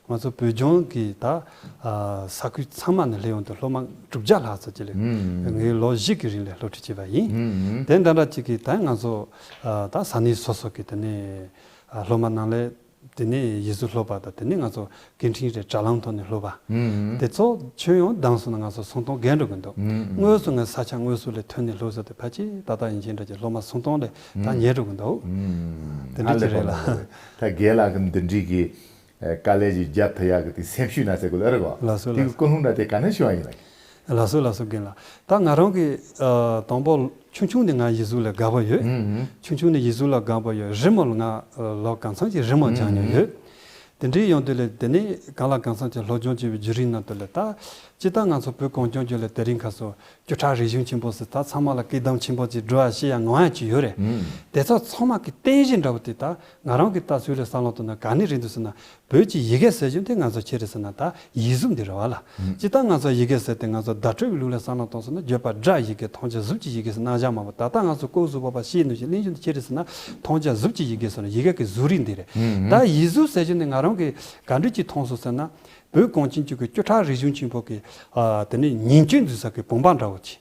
ང་ཚོ་བོད་ལྗོངས་ཀྱི་ད་ཨ་ས་ཁུལ་ཚང་མ་ནས་སླེབས་ཡོང་དུས་སློབ་མ་དྲུག་བརྒྱ་ལྷག་ཙམ་ཅིག་ལ། ཨུམ་ཨུམ། ངས་ལོ་བཞི་གི་རིང་ལ་སློབ་ཁྲིད་བྱས་པ་ཡིན། ཨུམ་ཨུམ། དེ་འདྲ་འདྲ་ཅིག་གིས་ད་ང་ཚོ་ཨ་ད་ས་གནས་སོ་སོ་གི་དེ་ནས་ཨ་སློབ་མ་ནང་ལ། དེ་ནས་ཡིག་གཟུགས་སློབ་པ་དང་། དེ་ནས་ང་ཚོ་སྐད་འཕྲིན་རེད་དྲ་ལམ་ཐོག་ནས་སློབ་པ། ཨུམ། དེ་ཚོ་ཁྱོན་ཡོངས་བསྡོམས་སོང་ན་ང་ཚོ་སུམ་སྟོང་བརྒལ་འགྲོ་གི་འདུག་ཨུམ། དངོས་སུ་ངས་ས་ཆ་དངོས་སུ་ལ་ཐོན་ནས་སློབ་ས་དེ་ཕལ་ཆེར་ད་ལྟ་ཡན་ཆད་འདྲ་ཅིག་སློབ་མ་སུམ་སྟོང་ལས་ད་ཉེ་འགྲོ་གི་འདུག་ཨུམ། དེ་འདྲ་ཅིག་རེད་ལ། ཧ་ལས་པ་འདུག་ད་རྒན་ལགས་ཀྱིས་འདི་འདྲའི་གི་དཀའ་ལས་ཅིག་རྒྱབ་ཐུབ་ཡག་གི་དེ་སེམས་ཤུགས་ན་ཟེར་དགོས་ལ་རེད་བ། ལགས་སོ་དེ་གི་ལགས་སོ། ཀུན་སློང་འདྲ་དེ་ག་ནས་བྱུང་བ་ཡིན་ལགས། ལགས་སོ་ལགས་སོ། རྒན་ལགས། ད་ང་རང་གི་ཨ་དང་པོ་ཆུང་ཆུང་ནས་ང་ཡིག་གཟུགས་ལ་དགའ་པོ་ཡོད། ཨུམ་ཨུམ། ཆུང་ཆུང་ནས་ཡིག་གཟུགས་ལ་དགའ་པོ་ཡོད། རི་མོ་ལ་ང་ལོ་གང་འཚམ་ཅིག་རི་མོ་སྦྱངས་མྱོང་ཡོད། ཨུམ་ཨུམ། དེ་འདྲའི་ཡོང་དུས་ལ་དེ་ནས་གང་ལ་གང་འཚམ་ཅིག་སློབ་སྦྱོང་བྱས་པའི་བརྒྱུད་རིམ་ནང་དུ་ལ་ད་སྤྱིར་བཏང་ང་ཚོ་བོད་གངས་ལྗོངས་རྒྱུད་ལ་དེ་རིང་ཁ་སང་སྐྱོ་བྲག་རིག་གཞུང་ཆེན་པོ་ཟེར་ད་ཚང་མ་ལ་སྐུ་བལྟམས་ཆེན་པོ་ཅིག་འགྲོ་ཡ་ཤེས་ཡ་ངོ་ཡ་ཅིག་ཡོད་རེད། ཨུམ། དེ་ཚོ་ཚང་མ་གི་རྟེན་གཞི་འདྲ་བོ་དེ་ད་ང་རང་གི་ལྟ་ཚུལ་ལ་བསམ་བློ་གཏོང་ན་ག་ནས་རེད་འདུག་ཟེར་ན། བོད་ཀྱི་ཡི་གེ་ཟེར་རྒྱུ་དེ་ང་ཚོ་ཅི་རེད་ཟེར་ན་ད་ཡིག་གཟུགས་འདི་རེད་བ་ལ། ཨུམ། སྤྱིར་བཏང་ང་ཚོ་ཡི་གེ་ཟེར་དེ་ང་ཚོ་བརྡ་སྤྲོད་ཀྱི་ལུགས་ལ་བསམ་བློ་གཏོང་སོང་ན་བརྗོད་པ་སྒྲ་ཡི་གེ་མཐོང་བྱ་གཟུགས་ཀྱི་ཡི་གེ་ཟེར་རྣམ་གཞག་མང་པོ། ད་ལྟ་ང་ཚོ་ལྐོག་ཟ་བོད་པ་ཤེས་ནུས་ཤིག་གླེང་རྒྱུ་འདི་ཅི་རེད་ཟེར་ན་མཐོང་བྱ་གཟུགས་ཀྱི་ཡི་གེ་ཟེར་ན་ཡི་གེ་གི་གཟུགས་རིས་འདི་རེད། ཨུམ། ད་ཡིག་གཟུགས་ཟེར་རྒྱུ་ནི་ང་རང་གིས་ག་འདྲ་ཅིག་མཐོང་སོང་ཟེར་ན། བོད་གངས་ཅན་ལྗོངས་ཀྱི་སྐྱོ་བྲག་རིག་གཞུང་ཆེན་པོ་གི་ཨ་དེ་ནས་ཉིང་བཅུད་འཛིན་ས་གི་བུམ་པ་འདྲ་བོ་ཅིག་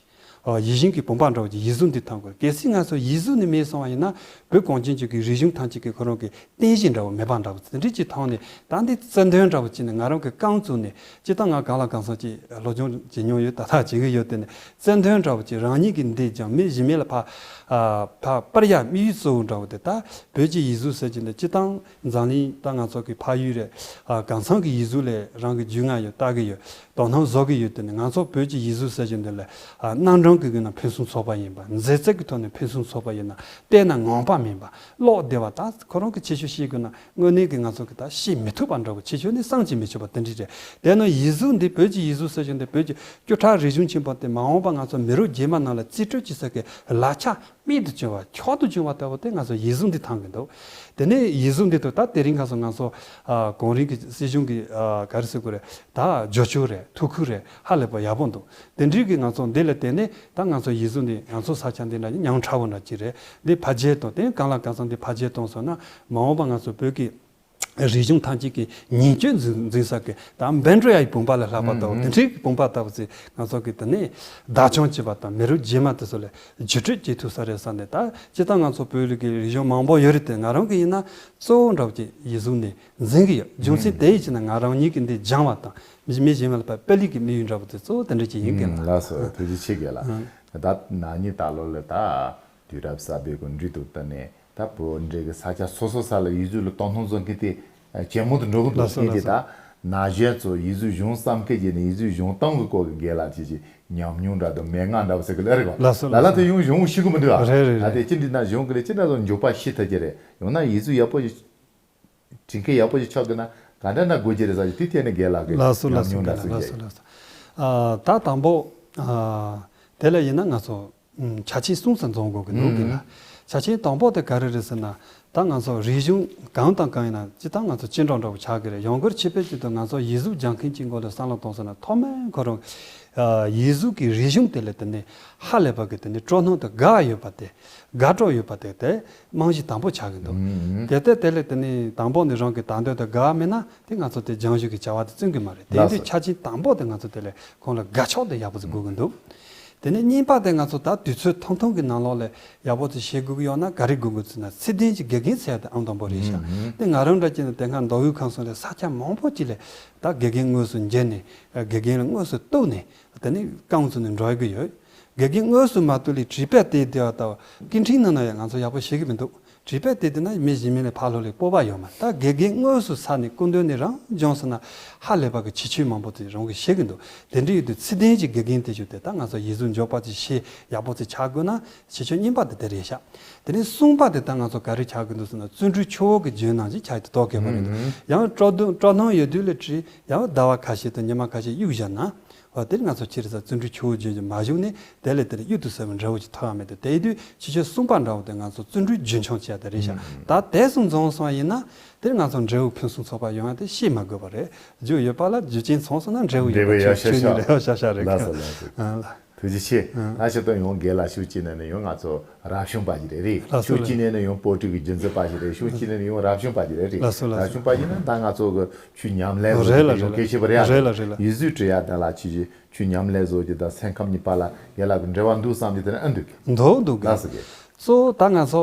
ཨ་ཡིད་བཞིན་གྱི་བུམ་པ་འདྲ་བོ་ཅིག་ཡིག་གཟུགས་འདི་མཐོང་དགོས། གལ་སྲིད་ང་ཚོ་ཡིག་གཟུགས་ནི་མེད་སོང་བ་ཡིན་ན་བོད་གངས་ཅན་ལྗོངས་ཀྱི་རིག་གཞུང་ཐམས་ཅད་ཀྱི་ཁོ་རང་གི་རྟེན་གཞི་འདྲ་བོ་མེད་པ་འདྲ་བོ་དེ་འདྲ་ཅིག་མཐོང་ནས། ད་འདི་རྩ་དོན་འདྲ་བོ་ཅིག་ནི་ང་རང་གི་རྐང་བཙུགས་ནས་སྤྱིར་བཏང་ང་གང་ལ་གང་འཚམ་ཅིག་སློབ་སྦྱོང་བྱེད་མྱོང་ཡོད། ད་ལྟ་བྱེད་ཀྱི་ཡོད། དེ་ནི་རྩ་དོན་འདྲ་བོ་ཅིག་རང་ཉིད་ཀྱིས་འདི་སྦྱངས། མི་གཞན་མི་ལ་ཕར་ཨ་ཕར་སྤར་ཡ་དམིགས་ཡུལ་གཙོ་བོ་འདྲ་བོ་དེ་ད་བོད་ཀྱི་ཡིག་གཟུགས་ཟེར་གྱི་འདི་སྤྱིར་བཏང་འཛམ་གླིང་ད་ང་ཚོ་གི་ཕ་ཡུལ་རེད། ཨ་གང་འཚམ་གྱི་ཡིག་གཟུགས་ལ་རང་གི་རྒྱུས་མངའ་ཡོད། ལྟ་གི་ཡོད། དོ་སྣང་བཟོ་གི་ཡོད། དེ་ནི་ང་ཚོ་བོད་ཀྱི་ཡིག་གཟུགས་ཟེར་བཞིན་དེ་ལ་ཨ་རྣམ་གྲངས་ཀྱི་སྒང་ནས་ཕུན་སུམ་ཚོགས་པ་ཡིན་པ། མཛེས་རྩལ་གྱི་ཐོག་ནས་ཕུན་སུམ་ཚོགས་པ་ཡིན་ན་བལྟས་ན་ངང་པ་མིན་པ། ཀློག་བདེ་བ། ད་ཁོ་རང་གི་ཁྱད་ཆོས་བཤད་དགོས་ན་དངོས་གནས་ཀྱི་ང་ཚོ་གི་ད་བཤད་མི་ཐུབ་པ་འདྲ་བོ། ཁྱད་ཆོས་ནི་བསམ་གྱིས་མི་ཁྱབ་པ་དེ་འདྲ་རེད། དེ་ནི་ཡིག་གཟུགས་འདི་བོད་ཀྱི་ཡིག་གཟུགས་ཟེར་བཞིན་དེ་བོད་ཀྱི་སྐྱོ་བྲག་རིག་གཞུང་ཆེན་པོ་དེ་མ་འོངས་པ་ང་ཚོ་མི་རབས་རྗེས་མ་ནང་ལ་རྩིས་སྤྲོད་བྱེད་ས་གི་ལག་ཆ་རྨད་དུ་བྱུང་བ། མཆོག་ཏུ་བྱུང་བ་ལྟ་བུ་དེ་ང་ཚོ་ཡིག་གཟུགས་འདི་མཐོང་གི་འདུག་དེ་ནས་ཡིག་གཟུགས་འདི་ཐོག་ད་དེ་རིང་ཁ་སང་ང་ཚོ་ཨ་གོང་རིམ་གྱི་སྲིད་གཞུང་གི་ཨ་ག་རེ་ཟེར་དགོས་རེད། ད་བསྒྱུར་བཅོས་རེད། ཐུགས་ཁུར་རེད། ཧ་ལས་པ་ཡག་པོ་འདུག་དེ་འདྲའི་གི་ང་ཚོ་འདི་ལ་བརྟེན་ནས་ད་ང་ཚོ་ཡིག་གཟུགས་འདི་ང་ཚོ་ས་ཆ་འདི་འདྲ་ཉམས་ཕྲ་བོ་འདྲ་ཅིག་རེད། འདི་འཕེལ་རྒྱས་གཏོང་། དེ་གང་ལ་གང་འཚམ་འདི་འཕེལ་རྒྱས་གཏོང་སོང་ན་མ་འོངས་པ་ང་ཚོ་བོད་ཀྱི་རིག་གཞུང་ཐམས་ཅད་ཀྱི་ཉིང་བཅུད་འཛིན་འཛིན་ས་གི་ད་འབེན་འགྲོ་ཡ་ཡི་བུམ་པ་ལ་ལྷག་པ་དང་། ཨང་། དེ་འདྲའི་བུམ་པ་ལྟ་བུ་ཅིག་ང་ཚོ་གི་དེ་ནས་བདག་སྐྱོང་བྱེད་པ་དང་། མི་རབས་རྗེས་མ་དེ་ཚོ་ལ་བརྒྱུད་སྤྲོད་བྱེད་ཐུབ་ས་རེད་བསམ་ནས། ད་སྤྱིར་བཏང་ང་ཚོ་བོད་ཀྱི་རིག་གཞུང་མང་པོ་ཡོད་རེད་དེ། ང་རང་གི་ཡིན་ན་གཙོ་བོ་འདྲ་བོ་ཅིག་ཡིག་གཟུགས་ནས་འཛིན་གི་ཡོད། རྒྱུ་མཚན་དེ་ཡིན་ཕྱིར་ན་ང་རང་ཉིད་ཀྱིས་འདི་སྦྱངས་པ་དང་། མི་མི་གཞན་མ་ལ་ཕར་སྤེལ་ལེགས་ཀྱི་དམིགས་ཡུལ་འདྲ་བོ་དེ་གཙོ་བོ་དེ་འདྲ་ཅིག་ཡིན་གི་ལ། ལགས་སོ། ཐུགས་རྗེ་ཆེ་རྒན་ལགས། ཨང་། ད་ན་ནིང་ད་ལོ་ལ་ད་དུས་རབས་གསར་པའི་གི་འགྲོས་དང་བསྟུན་ནས་ད་བོད་འདྲ་གི་ས་ཆ་སོ་སོ་ས་ལ་ཡིག་གཟུགས་ལ་དོ་སྣང་བཟོ་མཁན་དེ་ཇེ་མང་དུ་འགྲོ་གི་འདུག་ལགས་སོ། ཡིན་ཏེ། ལགས་སོ། ད་ན་གཞོན་ཚོ་ཡིག་གཟུགས་སྦྱོང་བསམ་མཁན་གྱི་ནི་ཡིག་གཟུགས་སྦྱོང་སྟངས་ཀྱི་སྐོར་གྱི་རྒན་ལགས་ཅིག་ཅིག་ཉམས་མྱོང་འདྲ་དང་མན་ངག་འདྲ་བོ་ཟེར་གི་ལ་རེད་བ། ལགས་སོ། ལ་ལ་ལགས་དེ་སོ། ཡང་ཡོང་ཤེས་གི་མི་འདུག་ཨ། རེད་རེད་ད་རེད། དེ་ཅི་འདྲ་ན་གཞུང་གི་ལས་ཅི་འདྲ་བཟོ་མགྱོགས་པ་ཤེས་ཐུབ་ཀྱི་རེད། ཡང་ན་ཡིག་གཟུགས་ཡག་པོ་ཞིག་བྲིས་མཁན་ཡག་པོ་ཞིག་ཆགས་དགོས་ན་ག་འདྲ་ན་དགོས་ཀྱི་རེད་ཟེར་གྱི། དེ་ཐད་ནས་རྒན་ལགས་ཀྱི་ལགས་སོ། ལགས་སོ། ཉམས་མྱོང་འདྲ་ཟེར་ལགས་སོ། གྱི། ལགས་སོ། ཨ་ད་དང་པོ་ཨ་དེ་ལ་ཡིན་ན་ང་ཚོ་ཨམ་ཆ་རྐྱེན་གསུམ་ཙམ་འཛོམས་དགོས་ཀྱི་འདུག་གི་ལ། ཨང་། ཆ་རྐྱེན་དང་པོ་དེ་ག་རེ་རེད་ཟེར་ན། ད་ང་ཚོ་རིག་གཞུང་གང་དང་གང་ཡིན་ན་སྤྱིར་བཏང་ང་ཚོ་སྤྱི་འགྲོས་འདྲ་བོ་ཆགས་ཀྱི་རེད། ཡང་སྒོས་ཕྱི་ཕལ་ཆེར་དུ་ང་ཚོ་ཡིག་གཟུགས་སྦྱང་མཁན་གྱི་མགོ་ལ་བསམ་བློ་གཏོང་ཟེར་ན། ཐོག་མར་ཁོ་རང་ཨ་ཡིག་གཟུགས་ཀྱི་རིག་གཞུང་དེ་ལ་དེ་ནས་ཧ་ལས་པ་གི་དེ་ནས་སྤྲོ་སྣང་དང་དགའ་ཡོད་པ་དེ། དགའ་སྤྲོ་ཡོད་པ་དེ་དེ་རྨང་གཞི་དང་པོ་ཆགས་ཀྱི་འདུག་ཨང་། གལ་ཏེ་དེ་ལས་དེ་ནས་དང་པོ་ནས་རང་གི་དང་འདོད་དང་དགའ་བ་མེད་ན་དེ་ང་ཚོ་དེ་སྦྱང་ཞུགས་ཀྱི་བྱ་བ་དེ་བརྩོན་གྱི་མ་རེད། དེ་ལགས་དུས་སོ། ཆ་རྐྱེན་དང་པོ་དེ་ང་ཚོ་དེ་ལས་ཁོང་ལ་དགའ་ཕྱོགས་དེ་ཡག་པོ་ཞིག་དགོས་ཀྱི་འདུག་དེ་ནས་གཉིས་པ་དེ་ང་ཚོ་ད་དུས་ཚོད་ཐུང་ཐུང་གི་ནང་ལོགས་ལ་ཡག་པོ་དེ་བྱེད་དགོས་ཀྱི་ཡོད་ན་ག་རེ་དགོས་ཀྱི་ཟེར་ན། ཚད་ལྡན་གྱི་དགེ་རྒན་ཟེར་ཡ་དེ་ཨང་དང་པོ་རེད་ཤག་ཨང་། དེ་ང་རང་འདྲ་བྱས་ན་དེ་སྔ་མདོ་དབུས་ཁམས་གསུམ་ལ་ས་ཆ་མང་པོ་ཅིག་ལ་ད་དགེ་རྒན་དངོས་སུ་མཇལ་ནས་དགེ་རྒན་ལ་དངོས་སུ་གཏུགས་ནས་དེ་ནས་རྐང་བཙུགས་ནས་འགྲོ་གི་ཡོད། དགེ་རྒན་དངོས་སུ་མ་གཏུགས་ལས་བྲིས་པ་དེ་བདེ་བ་ལྟ་བུ་སྐད་འཕྲིན་ནང་ན་ཡང་ང་ཚོ་ཡག་པོ་ཤེས་ཀྱི་མི་འདུག་བྲིས་པས་དེ་དེ་ན་མི་གཞན་མི་ལས་ཕར་ལྷོ་ལས་སྤོབས་པ་ཡོད་མ་རེད། ད་དགེ་རྒན་དངོས་སུ་ས་ནས་སྐུ་མདུན་ནས་རང་སྦྱོང་ཟེར་ན་ཧ་ལས་པ་གི་ཁྱད་ཆོས་མང་པོ་དེ་རང་གིས་ཤེས་ཀྱི་འདུག་དེ་འདྲ་ཡོད་དུས་ཚད་ལྡན་གྱི་དགེ་རྒན་དེ་ཞུ་དེ་ད་ང་ཚོ་ཡིག་གཟུགས་འཇོག་པ་ཅིག་ཤེས་ཡག་པོ་ཅིག་ཆགས་དགོས་ན་ཁྱད་ཆོས་གཉིས་པ་དེ་དེ་རེད་ཤག་དེ་ནས་གསུམ་པ་དེ་ད་ང་ཚོ་ག་རེ་ཆགས་ཀྱི་འདུག་ཟེར་ན་བརྩོན་འགྲུས་ཆུ་བོ་གི་རྒྱུན་ནང་བཞིན་ཆགས་ཏེ་དོགས་གས་པ་རེད་འདུག་ཡང་སྤྲོ་སྣང་སྤྲོ་སྣང་ཡོད་དུས་ལས་བྲིས་ཡང་ཟླ་བ་ཁ་ཤས་དང་ཉི་མ་ཁ་ཤས་གཡུག་བཞག་ན། འོ་དེར་ང་ཚོ་ཁྱེད་རེ་ས་བརྩོན་འགྲུས་ཆུ་བོ་རྒྱུན་གྱི་མ་བཞུགས་ནས་དེ་ལས་དེར་གཡུག་ཏུ་ཟེར་བའི་འབྲས་བུ་ཅིག་ཐོབ་ཡ་མེད་དེ་དེ་ཡིན་དུས་ཁྱད་ཆོས་གསུམ་པ་འདྲ་བོ་དེ་ང་ཚོ་བརྩོན་འགྲུས་རྒྱུན་འཁྱོངས་བྱས་ཡ་དེ་རེད་ཤག་ད་དེ་གསུམ་འཛོམས་སོང་བ་ཡིན་ན་དེར་ང་ཚོ་འབྲས་བུ་ཕུན་སུམ་ཚོགས་པ་ཡོང་ཡ་དེ་ཤེས་མ་དགོས་པ་རེད། རྒྱུ་ཡོད་པ་ལ་རྒྱུ་རྐྱེན་ཚང་སོང་ན་འབྲས་བུ་ཡོད་པ་ཆོས་ཉིད་རེད། ཡོད་ཤ་ཤ་རེད། ལགས་སོ་ལགས་སོ། ཨ་ལ། ཐུགས་རྗེ་ཆེ། ཨ། ད་ཞིག་ཏུ་ཡང་རྒན་ལགས་ཤུགས་ཅི་ནས་ནས་ཡང་ང་ཚོ་རབ་བྱུང་པ་ཞིག་རེད་རེད། ལགས་སོ་ལགས། ཤུགས་ཅི་ནས་ནས་ཡང་བོད་ཕྲུག་གི་རྒྱུན་འཛིན་པ་ཞིག་རེད། ཤུགས་ཅི་ནས་ནས་ཡང་རབ་བྱུང་པ་ཞིག་རེད་རེད། ལགས་སོ་ལགས་སོ། རབ་བྱུང་པ་ཞིག་ན་ད་ང་ཚོ་གི་ཆོས་ཉམས་ལེན་བཟོ་རེད་ལ་རྒྱུ་དེ་རེད་ཡང་ལ། གལ་ཆེ་བ་རེད་ཡ། རེད་ལ་རེད་ལ། ཡིག་གཟུགས་བྲི་ཡ་དང་ལ་ཆོས་ཀྱི་ཆོས་ཉམས་ལེན་བཟོ་རྒྱུ་དང་སེམས་ཁམས་གཉིས་པ་ལ་རྒན་ལགས་ཀྱི་འབྲེལ་བ་འདུག་བསམ་རྒྱུ་དེ་ནི་ཨ་འདུག་འདུག་འདུག་གི། ལགས་སོ་རྒན། གཙོ་བོ་ད་ང་ཚོ་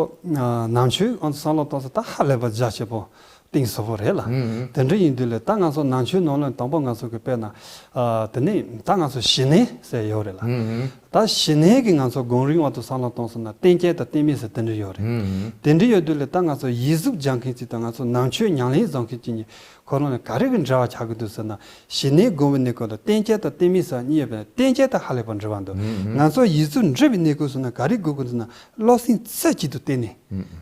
ནང་ཆོས་ཨང་ཚོ་བསམ་བློ་གཏོང་ས་ད་ཧ་ལས་པ་རྒྱ་ཆེ་པོ། གཏིང་ཟབ་པོ་རེད་ལ། ཨུ་ཨུ། དེ་འདྲ་ཡིན་དུས་ལས་ད་ང་ཚོ་ནང་ཆོས་ནང་ལ་དང་པོ་ང་ཚོ་གི་དཔེར་ན། ཨ། དེ་ནས་ད་ང་ཚོ་ཞི་གནས་ཟེར་ཡོད་རེད་ལ། ཨུ་ཨུ། ད་ཞི་གནས་ཀྱི་ང་ཚོ་གོམ་རིམ་འོག་ཏུ་བསམ་བློ་གཏོང་སོང་ན་བསྟན་སྐྱེལ་དང་བསྟན་མེད་ཟེར་དེ་འདྲ་ཡོད་རེད། ཨུ་ཨུ། དེ་འདྲ་ཡོད་དུས་ལས་ད་ང་ཚོ་ཡིག་གཟུགས་སྦྱང་མཁན་གཅིག་དང་ང་ཚོ་ནང་ཆོས་ཉམས་ལེན་བཟོ་མཁན་གཅིག་གཉིས་ཁོ་རང་ལ་ག་རེ་གི་འབྲེལ་བ་ཆགས་ཀྱི་འདུག་ཟེར་ན་ཞི་གནས་སྒོམ་པའི་གནས་སྐབས་ལ་བསྟན་སྐྱེལ་དང་བསྟན་མེད་ཟེར་གཉིས་ཡོད་པས་ན་བསྟན་སྐྱེལ་དང་ཧ་ལས་པ་འབྲེལ་བ་འདུག་ཨུ་ཨུ། ང་ཚོ་ཡིག་གཟུགས་འབྲི་བའི་གནས་སྐབས་སུ་ན་ག་རེ་དགོས་ཀྱི་འདུག་ན་བློ་སེམས་རྩེ་གཅིག་ཏུ་བསྟེན་ནས།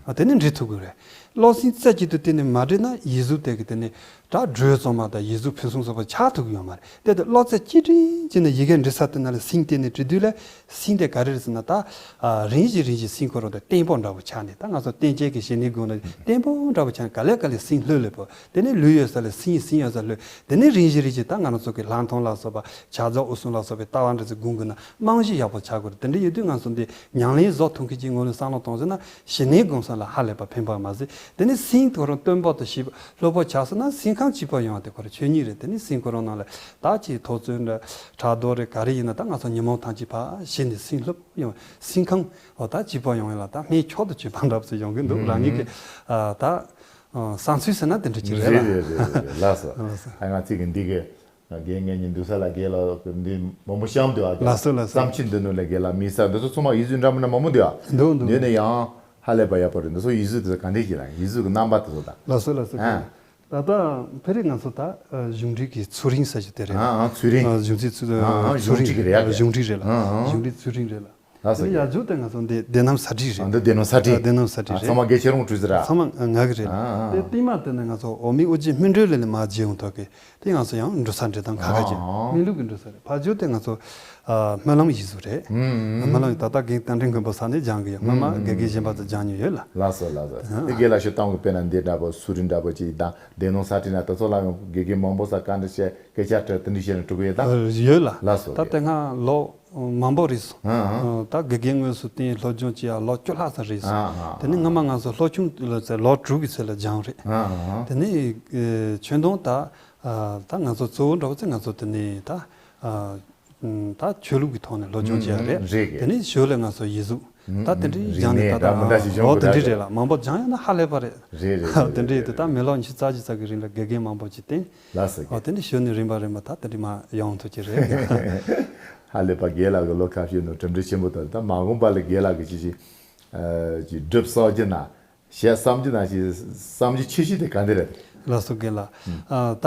ཨུ་ཨུ། ཨ། དེ་ནི་འབྲི་ཐུབ་ཀྱི་རེད། བློ་སེམས་རྩེ་གཅིག་ཏུ་བསྟེན་ནས་མ་བྲིས་ན་ཡིག་གཟུགས་དེ་གི་དེ་ནི་ད་སྒྲོས་གཙང་མ་དང་ཡིག་གཟུགས་ཕུན་སུམ་ཚོགས་པ་ཆགས་ཐུབ་ཀྱི་ཡོད་མ་རེད། དེ་དེ་བློ་རྩེ་གཅིག་སྒྲིམ་གྱིས་ནས་ཡི་གེ་འབྲི་ས་དེ་ན་ལ་སེམས་གཏད་ནས་བྲིས་དུས་ལ་སེམས་དེ་ག་རེ་རེད་ཟེར་ན་ད། ཨ། རིམ་བཞིན་རིམ་བཞིན་སེམས་ཁོ་རང་དེ་བརྟན་པོ་འདྲ་པོ་ཆགས་ནས་ད་ང་ཚོ་བསྟན་སྐྱེལ་གྱི་ཞི་གནས་སྒོམ་ལ་བརྟན་པོ་འདྲ་པོ་ཆགས་ནས་ག་ལེ་ག་ལེ་སེམས་ལྷོད་ལྷོད་པོ་དེ་ནས་ལུས་ཡོད་ས་ལ་སེམས་སེམས་ཡོད་ས་ལྷོད། དེ་ནས་རིམ་བཞིན་རིམ་བཞིན་ད་ང་རང་ཚོ་གི་ལྷག་མཐོང་ལ་སོགས་པ་ཕྱག་རྫོགས་འོད་སྲུང་ལ་སོགས་པའི་ལྟ་བ་འདྲ་ཚོ་སྒོམ་དགོས་ན་རྨང་གཞི་ཡག་པོ་ཆགས་དགོས་རེད། དེ་འདྲ་ཡོད་དུས་ང་ཚོ་འདི་ཉམས་ལེན་བཟོ་ཐུབ་མཁན་གྱི་ངོས་ནས་བསམ་བློ་གཏོང་ཟེར་ན་ཞི་གནས་སྒོམ་ས་ལ་ཧ་ལས་པ་ཕན་པ་མ་ཟད་དེ་ནས་སེམས་ཁོ་རང་བརྟན་པོ་དང་ཞིབ་ལྷོད་པོ་ཆགས་སོང་ན་སེམས་ཁམས་སྐྱིད་པོ་ཡོང་བ་དེ་ཁོ་རང་ཆོས་ཉིད་རེད། དེ་ནས་སེམས་ཁོ་རང་ནང་ལ་ད་ཅིག་ཐོག་བརྩོན་འགྲུས་ཕྲག་དོག་རེད་ག་རེ་ཡིན་ན་ད་ང་ཚོ་ཉོན་མོངས་ཐམས་ཅད་ཕར་ཞི་ནས་སེམས་ལྷོད་པོ་ཡོང་སེམས་ཁམས་འོ་ད་སྐྱིད་པོ་ཡོང་ཡ་ལ་ད་སྨན་མཆོག་ཏུ་གྱུར་པ་འདྲ་པོ་ཞིག་ཡོང་གི་འདུག་ཨུ་རང་ཉིད་ཀྱི་ཨུ། ཨ། ད་ཨ། བསམ་ཚུལ་ཟེར་ན་དེ་འདྲ་ཅིག་རེད་ལ། རེད་རེད་རེད་རེད། ལགས་སོ། ལགས་སོ། ཨ། ང་ཚིག་གི་འདི་གི་རྒན་ངེད་གཉིས་འདུག་ས་ལ་རྒན་ལགས་འདི་མང་པོ་བཤམས་འདུག་ཨ། ལགས་སོ་ལགས་སོ། བསམ་ཚུལ་འདི་ནང་ལ་རྒན་ལགས་མི་ས་འདི་ཚོ་ཚང་མ་ཡིག་གཟུགས་འདྲ་མི་འདྲ་མང་པོ་འདུག་ཨ། འདུག་འདུག་འདི་ནས་ཡང་ཧ་ལས་པ་ཡག་པོ་རེད། འདི་ཚོ་ཡིག་གཟུགས་དེ་ཚོ་ག་འདྲས་ཅིག་རེད། ཡིག་གཟུགས་ཀྱི་རྣམ་པ་དེ་ཚོ་དང་། ལགས་སོ་ལགས་སོ། ཨ། ད་ལྟ་ཕ་རི་ང་ཚོ་ད་གཞུང་འབྲེལ་གྱི་ཚུལ་རིང་ཟེར་རྒྱུ་དེ་རེད། ཨ་ཨ་ཚུལ་རིང་། གཞུང་འབྲེལ་ཚུལ་ཨ་ཨ་གཞུང་འབྲེལ་རེད་ཡ། གཞུང་འབྲེལ་རེད་ལ། ཨ་ཨ་གཞུང་འབྲེལ་ཚུལ་རིང་རེད་ལ། ལགས་སོ། དེ་ཡ་ཇུ་དེ་ང་ཚོ་འདི་བདེ་གནམ་ས་ཁྲི་རེད། འདི་བདེ་གནམ་ས་ཁྲི། བདེ་གནམ་ས་ཁྲི་རེད། ཚང་མ་དགེ་ཆེ་རོང་གྲུ་ཟེར་ར། ཚང་མ་ང་གི་རེད། ཨ་ཨ། དེ་རྟིང་མ་དེ་ནས་ང་ཚོ་འོ་མའི་དབུ་རྒྱན་སྨིན་གྲོལ་ལས་ལས་མ་རྗེ་འོང་ཐོག་གི་དེ་ང་ཚོ་ཡང་འགྲོ་ས་འདྲེ་དང་ཁ་ཁ་ཅན་སྨིན་ལུགས་ཀྱི་འགྲོ་ས་རེད། ཕ་ཇོ་དེ་ང་ཚོ་སྨོན་ལམ་ཡིག་གཟུགས་རེད། སྨོན་ལམ་ཡིག་ད་ལྟ་རྒན་རྟ་མགྲིན་མགོན་པོ་ས་ནས་སྦྱང་གི་ཡོད། སྔོན་མ་དགེ་རྒན་གཞན་པ་ཚོ་སྦྱང་མྱོང་ཡོད་ལ། ལགས་སོ་ལགས་སོ། དེ་དགེ་ལགས་ཤོད་སྟངས་ཀྱི་དཔེར་ན་འདི་འདྲ་པོ་སུ་རི་འདྲ་པོ་ཅིག་དང་བདེ་གནམ་ས་ཁྲི་ན་དེ་ཚོ་ལ་ཡང་དགེ་རྒན་མང་པོ་ས་བཀའ་འདྲི་བཤད་སྐད་ཆ་དྲི་དེ་འདྲ་བཤད་ནས་འགྲོ་གི་ཡོད་ད། ཡོད་ལ། ལགས་སོ། ད་དེ་སྔ་ལོ་མང་པོ་རེད་སོང་། ཨ་ཨ། ད་དགེ་རྒན་དངོས་སུ་བསྟེན་སློབ་སྦྱོང་བྱེད་ཡ་ལོ་བཅུ་ལྷག་ཙམ་རེད་སོང་། ཨ་ཨ། དེ་ནས་སྔ་མ་ང་ཚོ་སློབ་ཆུང་ལ་ཚེ་ལོ་དྲུག་གི་ཚེ་ལ་སྦྱངས་རེད། ཨ་ཨ། དེ་ནས་ཨེ་ཁྱོན་བསྡོམས་ད་ཨ་ད་ང་ཚོ་གཙོ་བོ་འདྲ་བོ་ཚེ་ང་ཚོ་དེ་ནས་ད་ཨ་ད་ཆོས་ལུགས་ཀྱི་ཐོག་ནས་སློབ་སྦྱོང་བྱེད་ཡ་རེད། རེད་གི། དེ་ནས་ཞོར་ལ་ང་ཚོ་ཡིག་གཟུགས་ད་དེ་འདྲའི་སྦྱངས་ནས་ད་ད་ཨ་འོ་དེ་འདྲའི་རེད་ལ། མང་པོ་སྦྱངས་ཡོད་ན་ཧ་ལས་པ་རེད། རེད་རེད་རེད། དེ་འདྲའི་དེ་ད་མི་ལོ་ཉི་ཤུ་རྩ་གཅིག་ཙམ་གི་རིང་ལ་དགེ་རྒན་མང་པོ་ཅིག་བསྟེན། ལགས་སོ། ཨོ་དེ་འདྲ་ཞུ་ནས་རིམ་པ་རིམ་པ་ད་དེ་འདྲ་མ་ཡོང་ཐུབ་ཀྱི་རེད། ཧ་ལས་པ་རྒན་ལགས་ཀྱི་ལོ་ཁ་ཤས་ནང་གྲུབ་འབྲས་ཆེན་པོ་དང་ད་མ་འོངས་པ་ལ་རྒན་ལགས་ཀྱི་ཅི་ཅི་ཅི་སྒྲུབ་བསམ་རྒྱུ་ན་བྱེད་བསམ་རྒྱུ་ན་ཅི་བསམ་རྒྱུ་ཆེ་ཤོས་དེ་ག་འདི་རེད། ལགས་སོ་རྒན་ལགས། ཨ་ད་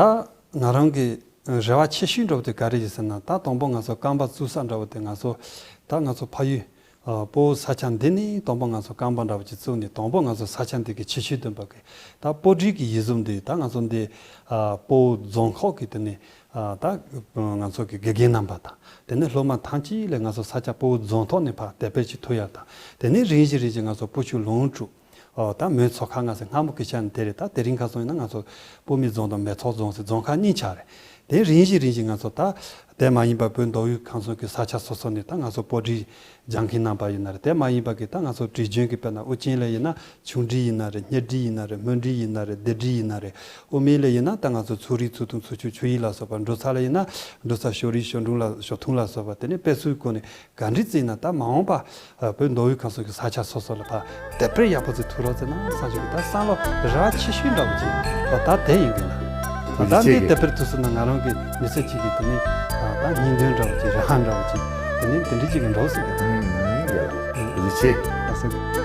ང་རང་གི་རེ་བ་ཆེ་ཤོས་འདྲ་བོ་དེ་ག་རེ་ཡིན་ཟེར་ན་ད་དང་པོ་ང་ཚོ་རྐང་པ་བཙུགས་ས་འདྲ་བོ་དེ་ང་ཚོ་ད་ང་ཚོ་ཕ་ཡུལ། ཨ་སྤོ་བོ་ས་ཆ་འདི་ནས་དང་པོ་ང་ཚོ་རྐང་པ་འདྲ་བོ་ཅིག་བཙུགས་ནས་དང་པོ་ང་ཚོ་ས་ཆ་འདི་གི་ཁྱད་ཆོས་ལྡན་པ་གི་ད་སྤོ་བོ་བྲིས་ཀྱི་ཡིག་གཟུགས་འདི་ད་ང་ཚོ་འདི་ཨ་སྤོ་བོ་རྫོང་ཁག་གི་དེ་ནས་ཨ་ད་ང་ཚོ་གི་དགེ་རྒན་རྣམ་པ་དང་དེ་ནས་སློབ་མ་ཐམས་ཅད་ལ་ང་ཚོ་ས་ཆ་སྤོ་བོ་རྫོང་ཐོག་ནས་ཕར་དེ་དཔེ་ཅིག་ཐུག་ཡ་དང་དེ་ནས་རིམ་བཞིན་རིམ་བཞིན་ང་ཚོ་སྤོ་ཆུ་ལུང་དྲུག་ཨོ་ད་མོན་མཚོ་ཁ་ང་ཚོ་སྔ་མོ་སྐད་ཆ་ནི་དེ་རེད། ད་དེ་རིང་ཁ་སང་ཡིན་ན་ང་ཚོ་སྤོ་མི་རྫོང་དང་མེ་ཏོག་རྫོང་ཟེར་རྫོང་ཁག་གཉིས་ཆགས་རེད། དེ་རིམ་བཞིན་རིམ་བཞིན་ང་ཚོ་ད་དེ་མ་ཡིན་པ་བོད་མདོ་དབུས་ཁམས་གསུམ་གྱི་ས་ཆ་སོ་སོ་ནས་ད་ང་ཚོ་སྤོ་བོ་བྲིས་སྦྱང་མཁན་རྣམ་པ་ཡིན་ན་རེད། དེ་མ་ཡིན་པ་གི་ད་ང་ཚོ་བྲིས་རྒྱུན་གྱི་དཔེར་ན་ཨུ་རྒྱན་ལ་ཡིན་ན་ཆུང་བྲིས་ཡིན་ན་རེད། སྙན་བྲིས་ཡིན་ན་རེད། སྨོན་བྲིས་ཡིན་ན་རེད། སྡེ་བྲིས་ཡིན་ན་རེད། དབུ་མའི་ལ་ཡིན་ན་ད་ང་ཚོ་ཚུགས་རིགས་ཚུགས་ཐུང་ཚུགས་ཆུང་ཆུ་ཡིག་ལ་སོགས་པ། འབྲོག་ས་ལ་ཡིན་ན་འབྲོག་ས་ཞོ་རིགས་ཞོ་འབྲོང་ལ་ཞོ་ཐུང་ལ་སོགས་པ། དེ་ནས་དཔེ་ཚུལ་སྐོར་ནས་ག་འདྲ་བརྩིས་ན་ད་མ་འོངས་པ་བོད་མདོ་དབུས་ཁམས་གསུམ་གྱི་ས་ཆ་སོ་སོ་ལ་ཕར་དེབ་དཔེ་ཡག་པོ་ཅིག་ཐུག་རོགས་བྱས་ན་བསམ་བྱུང་གི་ད་བསམ་བློ་ར་ཆེ་ཤོས་འདྲ་བོ་ཅིག་ད་དེ་ཡིན་གི་ལ། ད་ཐུགས་རྗེ་ཆེ་འདི་གི་དེབ་དཔེ་ཐུག་སོང་ན་ང་རང་གི་མི་ཚེ་གཅིག་གི་དེ་ནས་ད་སྙིང་དོན་འདྲ་བོ་ཅིག་ར་འདྲ་བོ་ཅིག་དེ་ནས་དེ་འདྲ་ཅིག་གི་འགྲོ་སྲིད་གི་ད། ཐུགས་རྗེ་ཆེ། ལགས་སོ།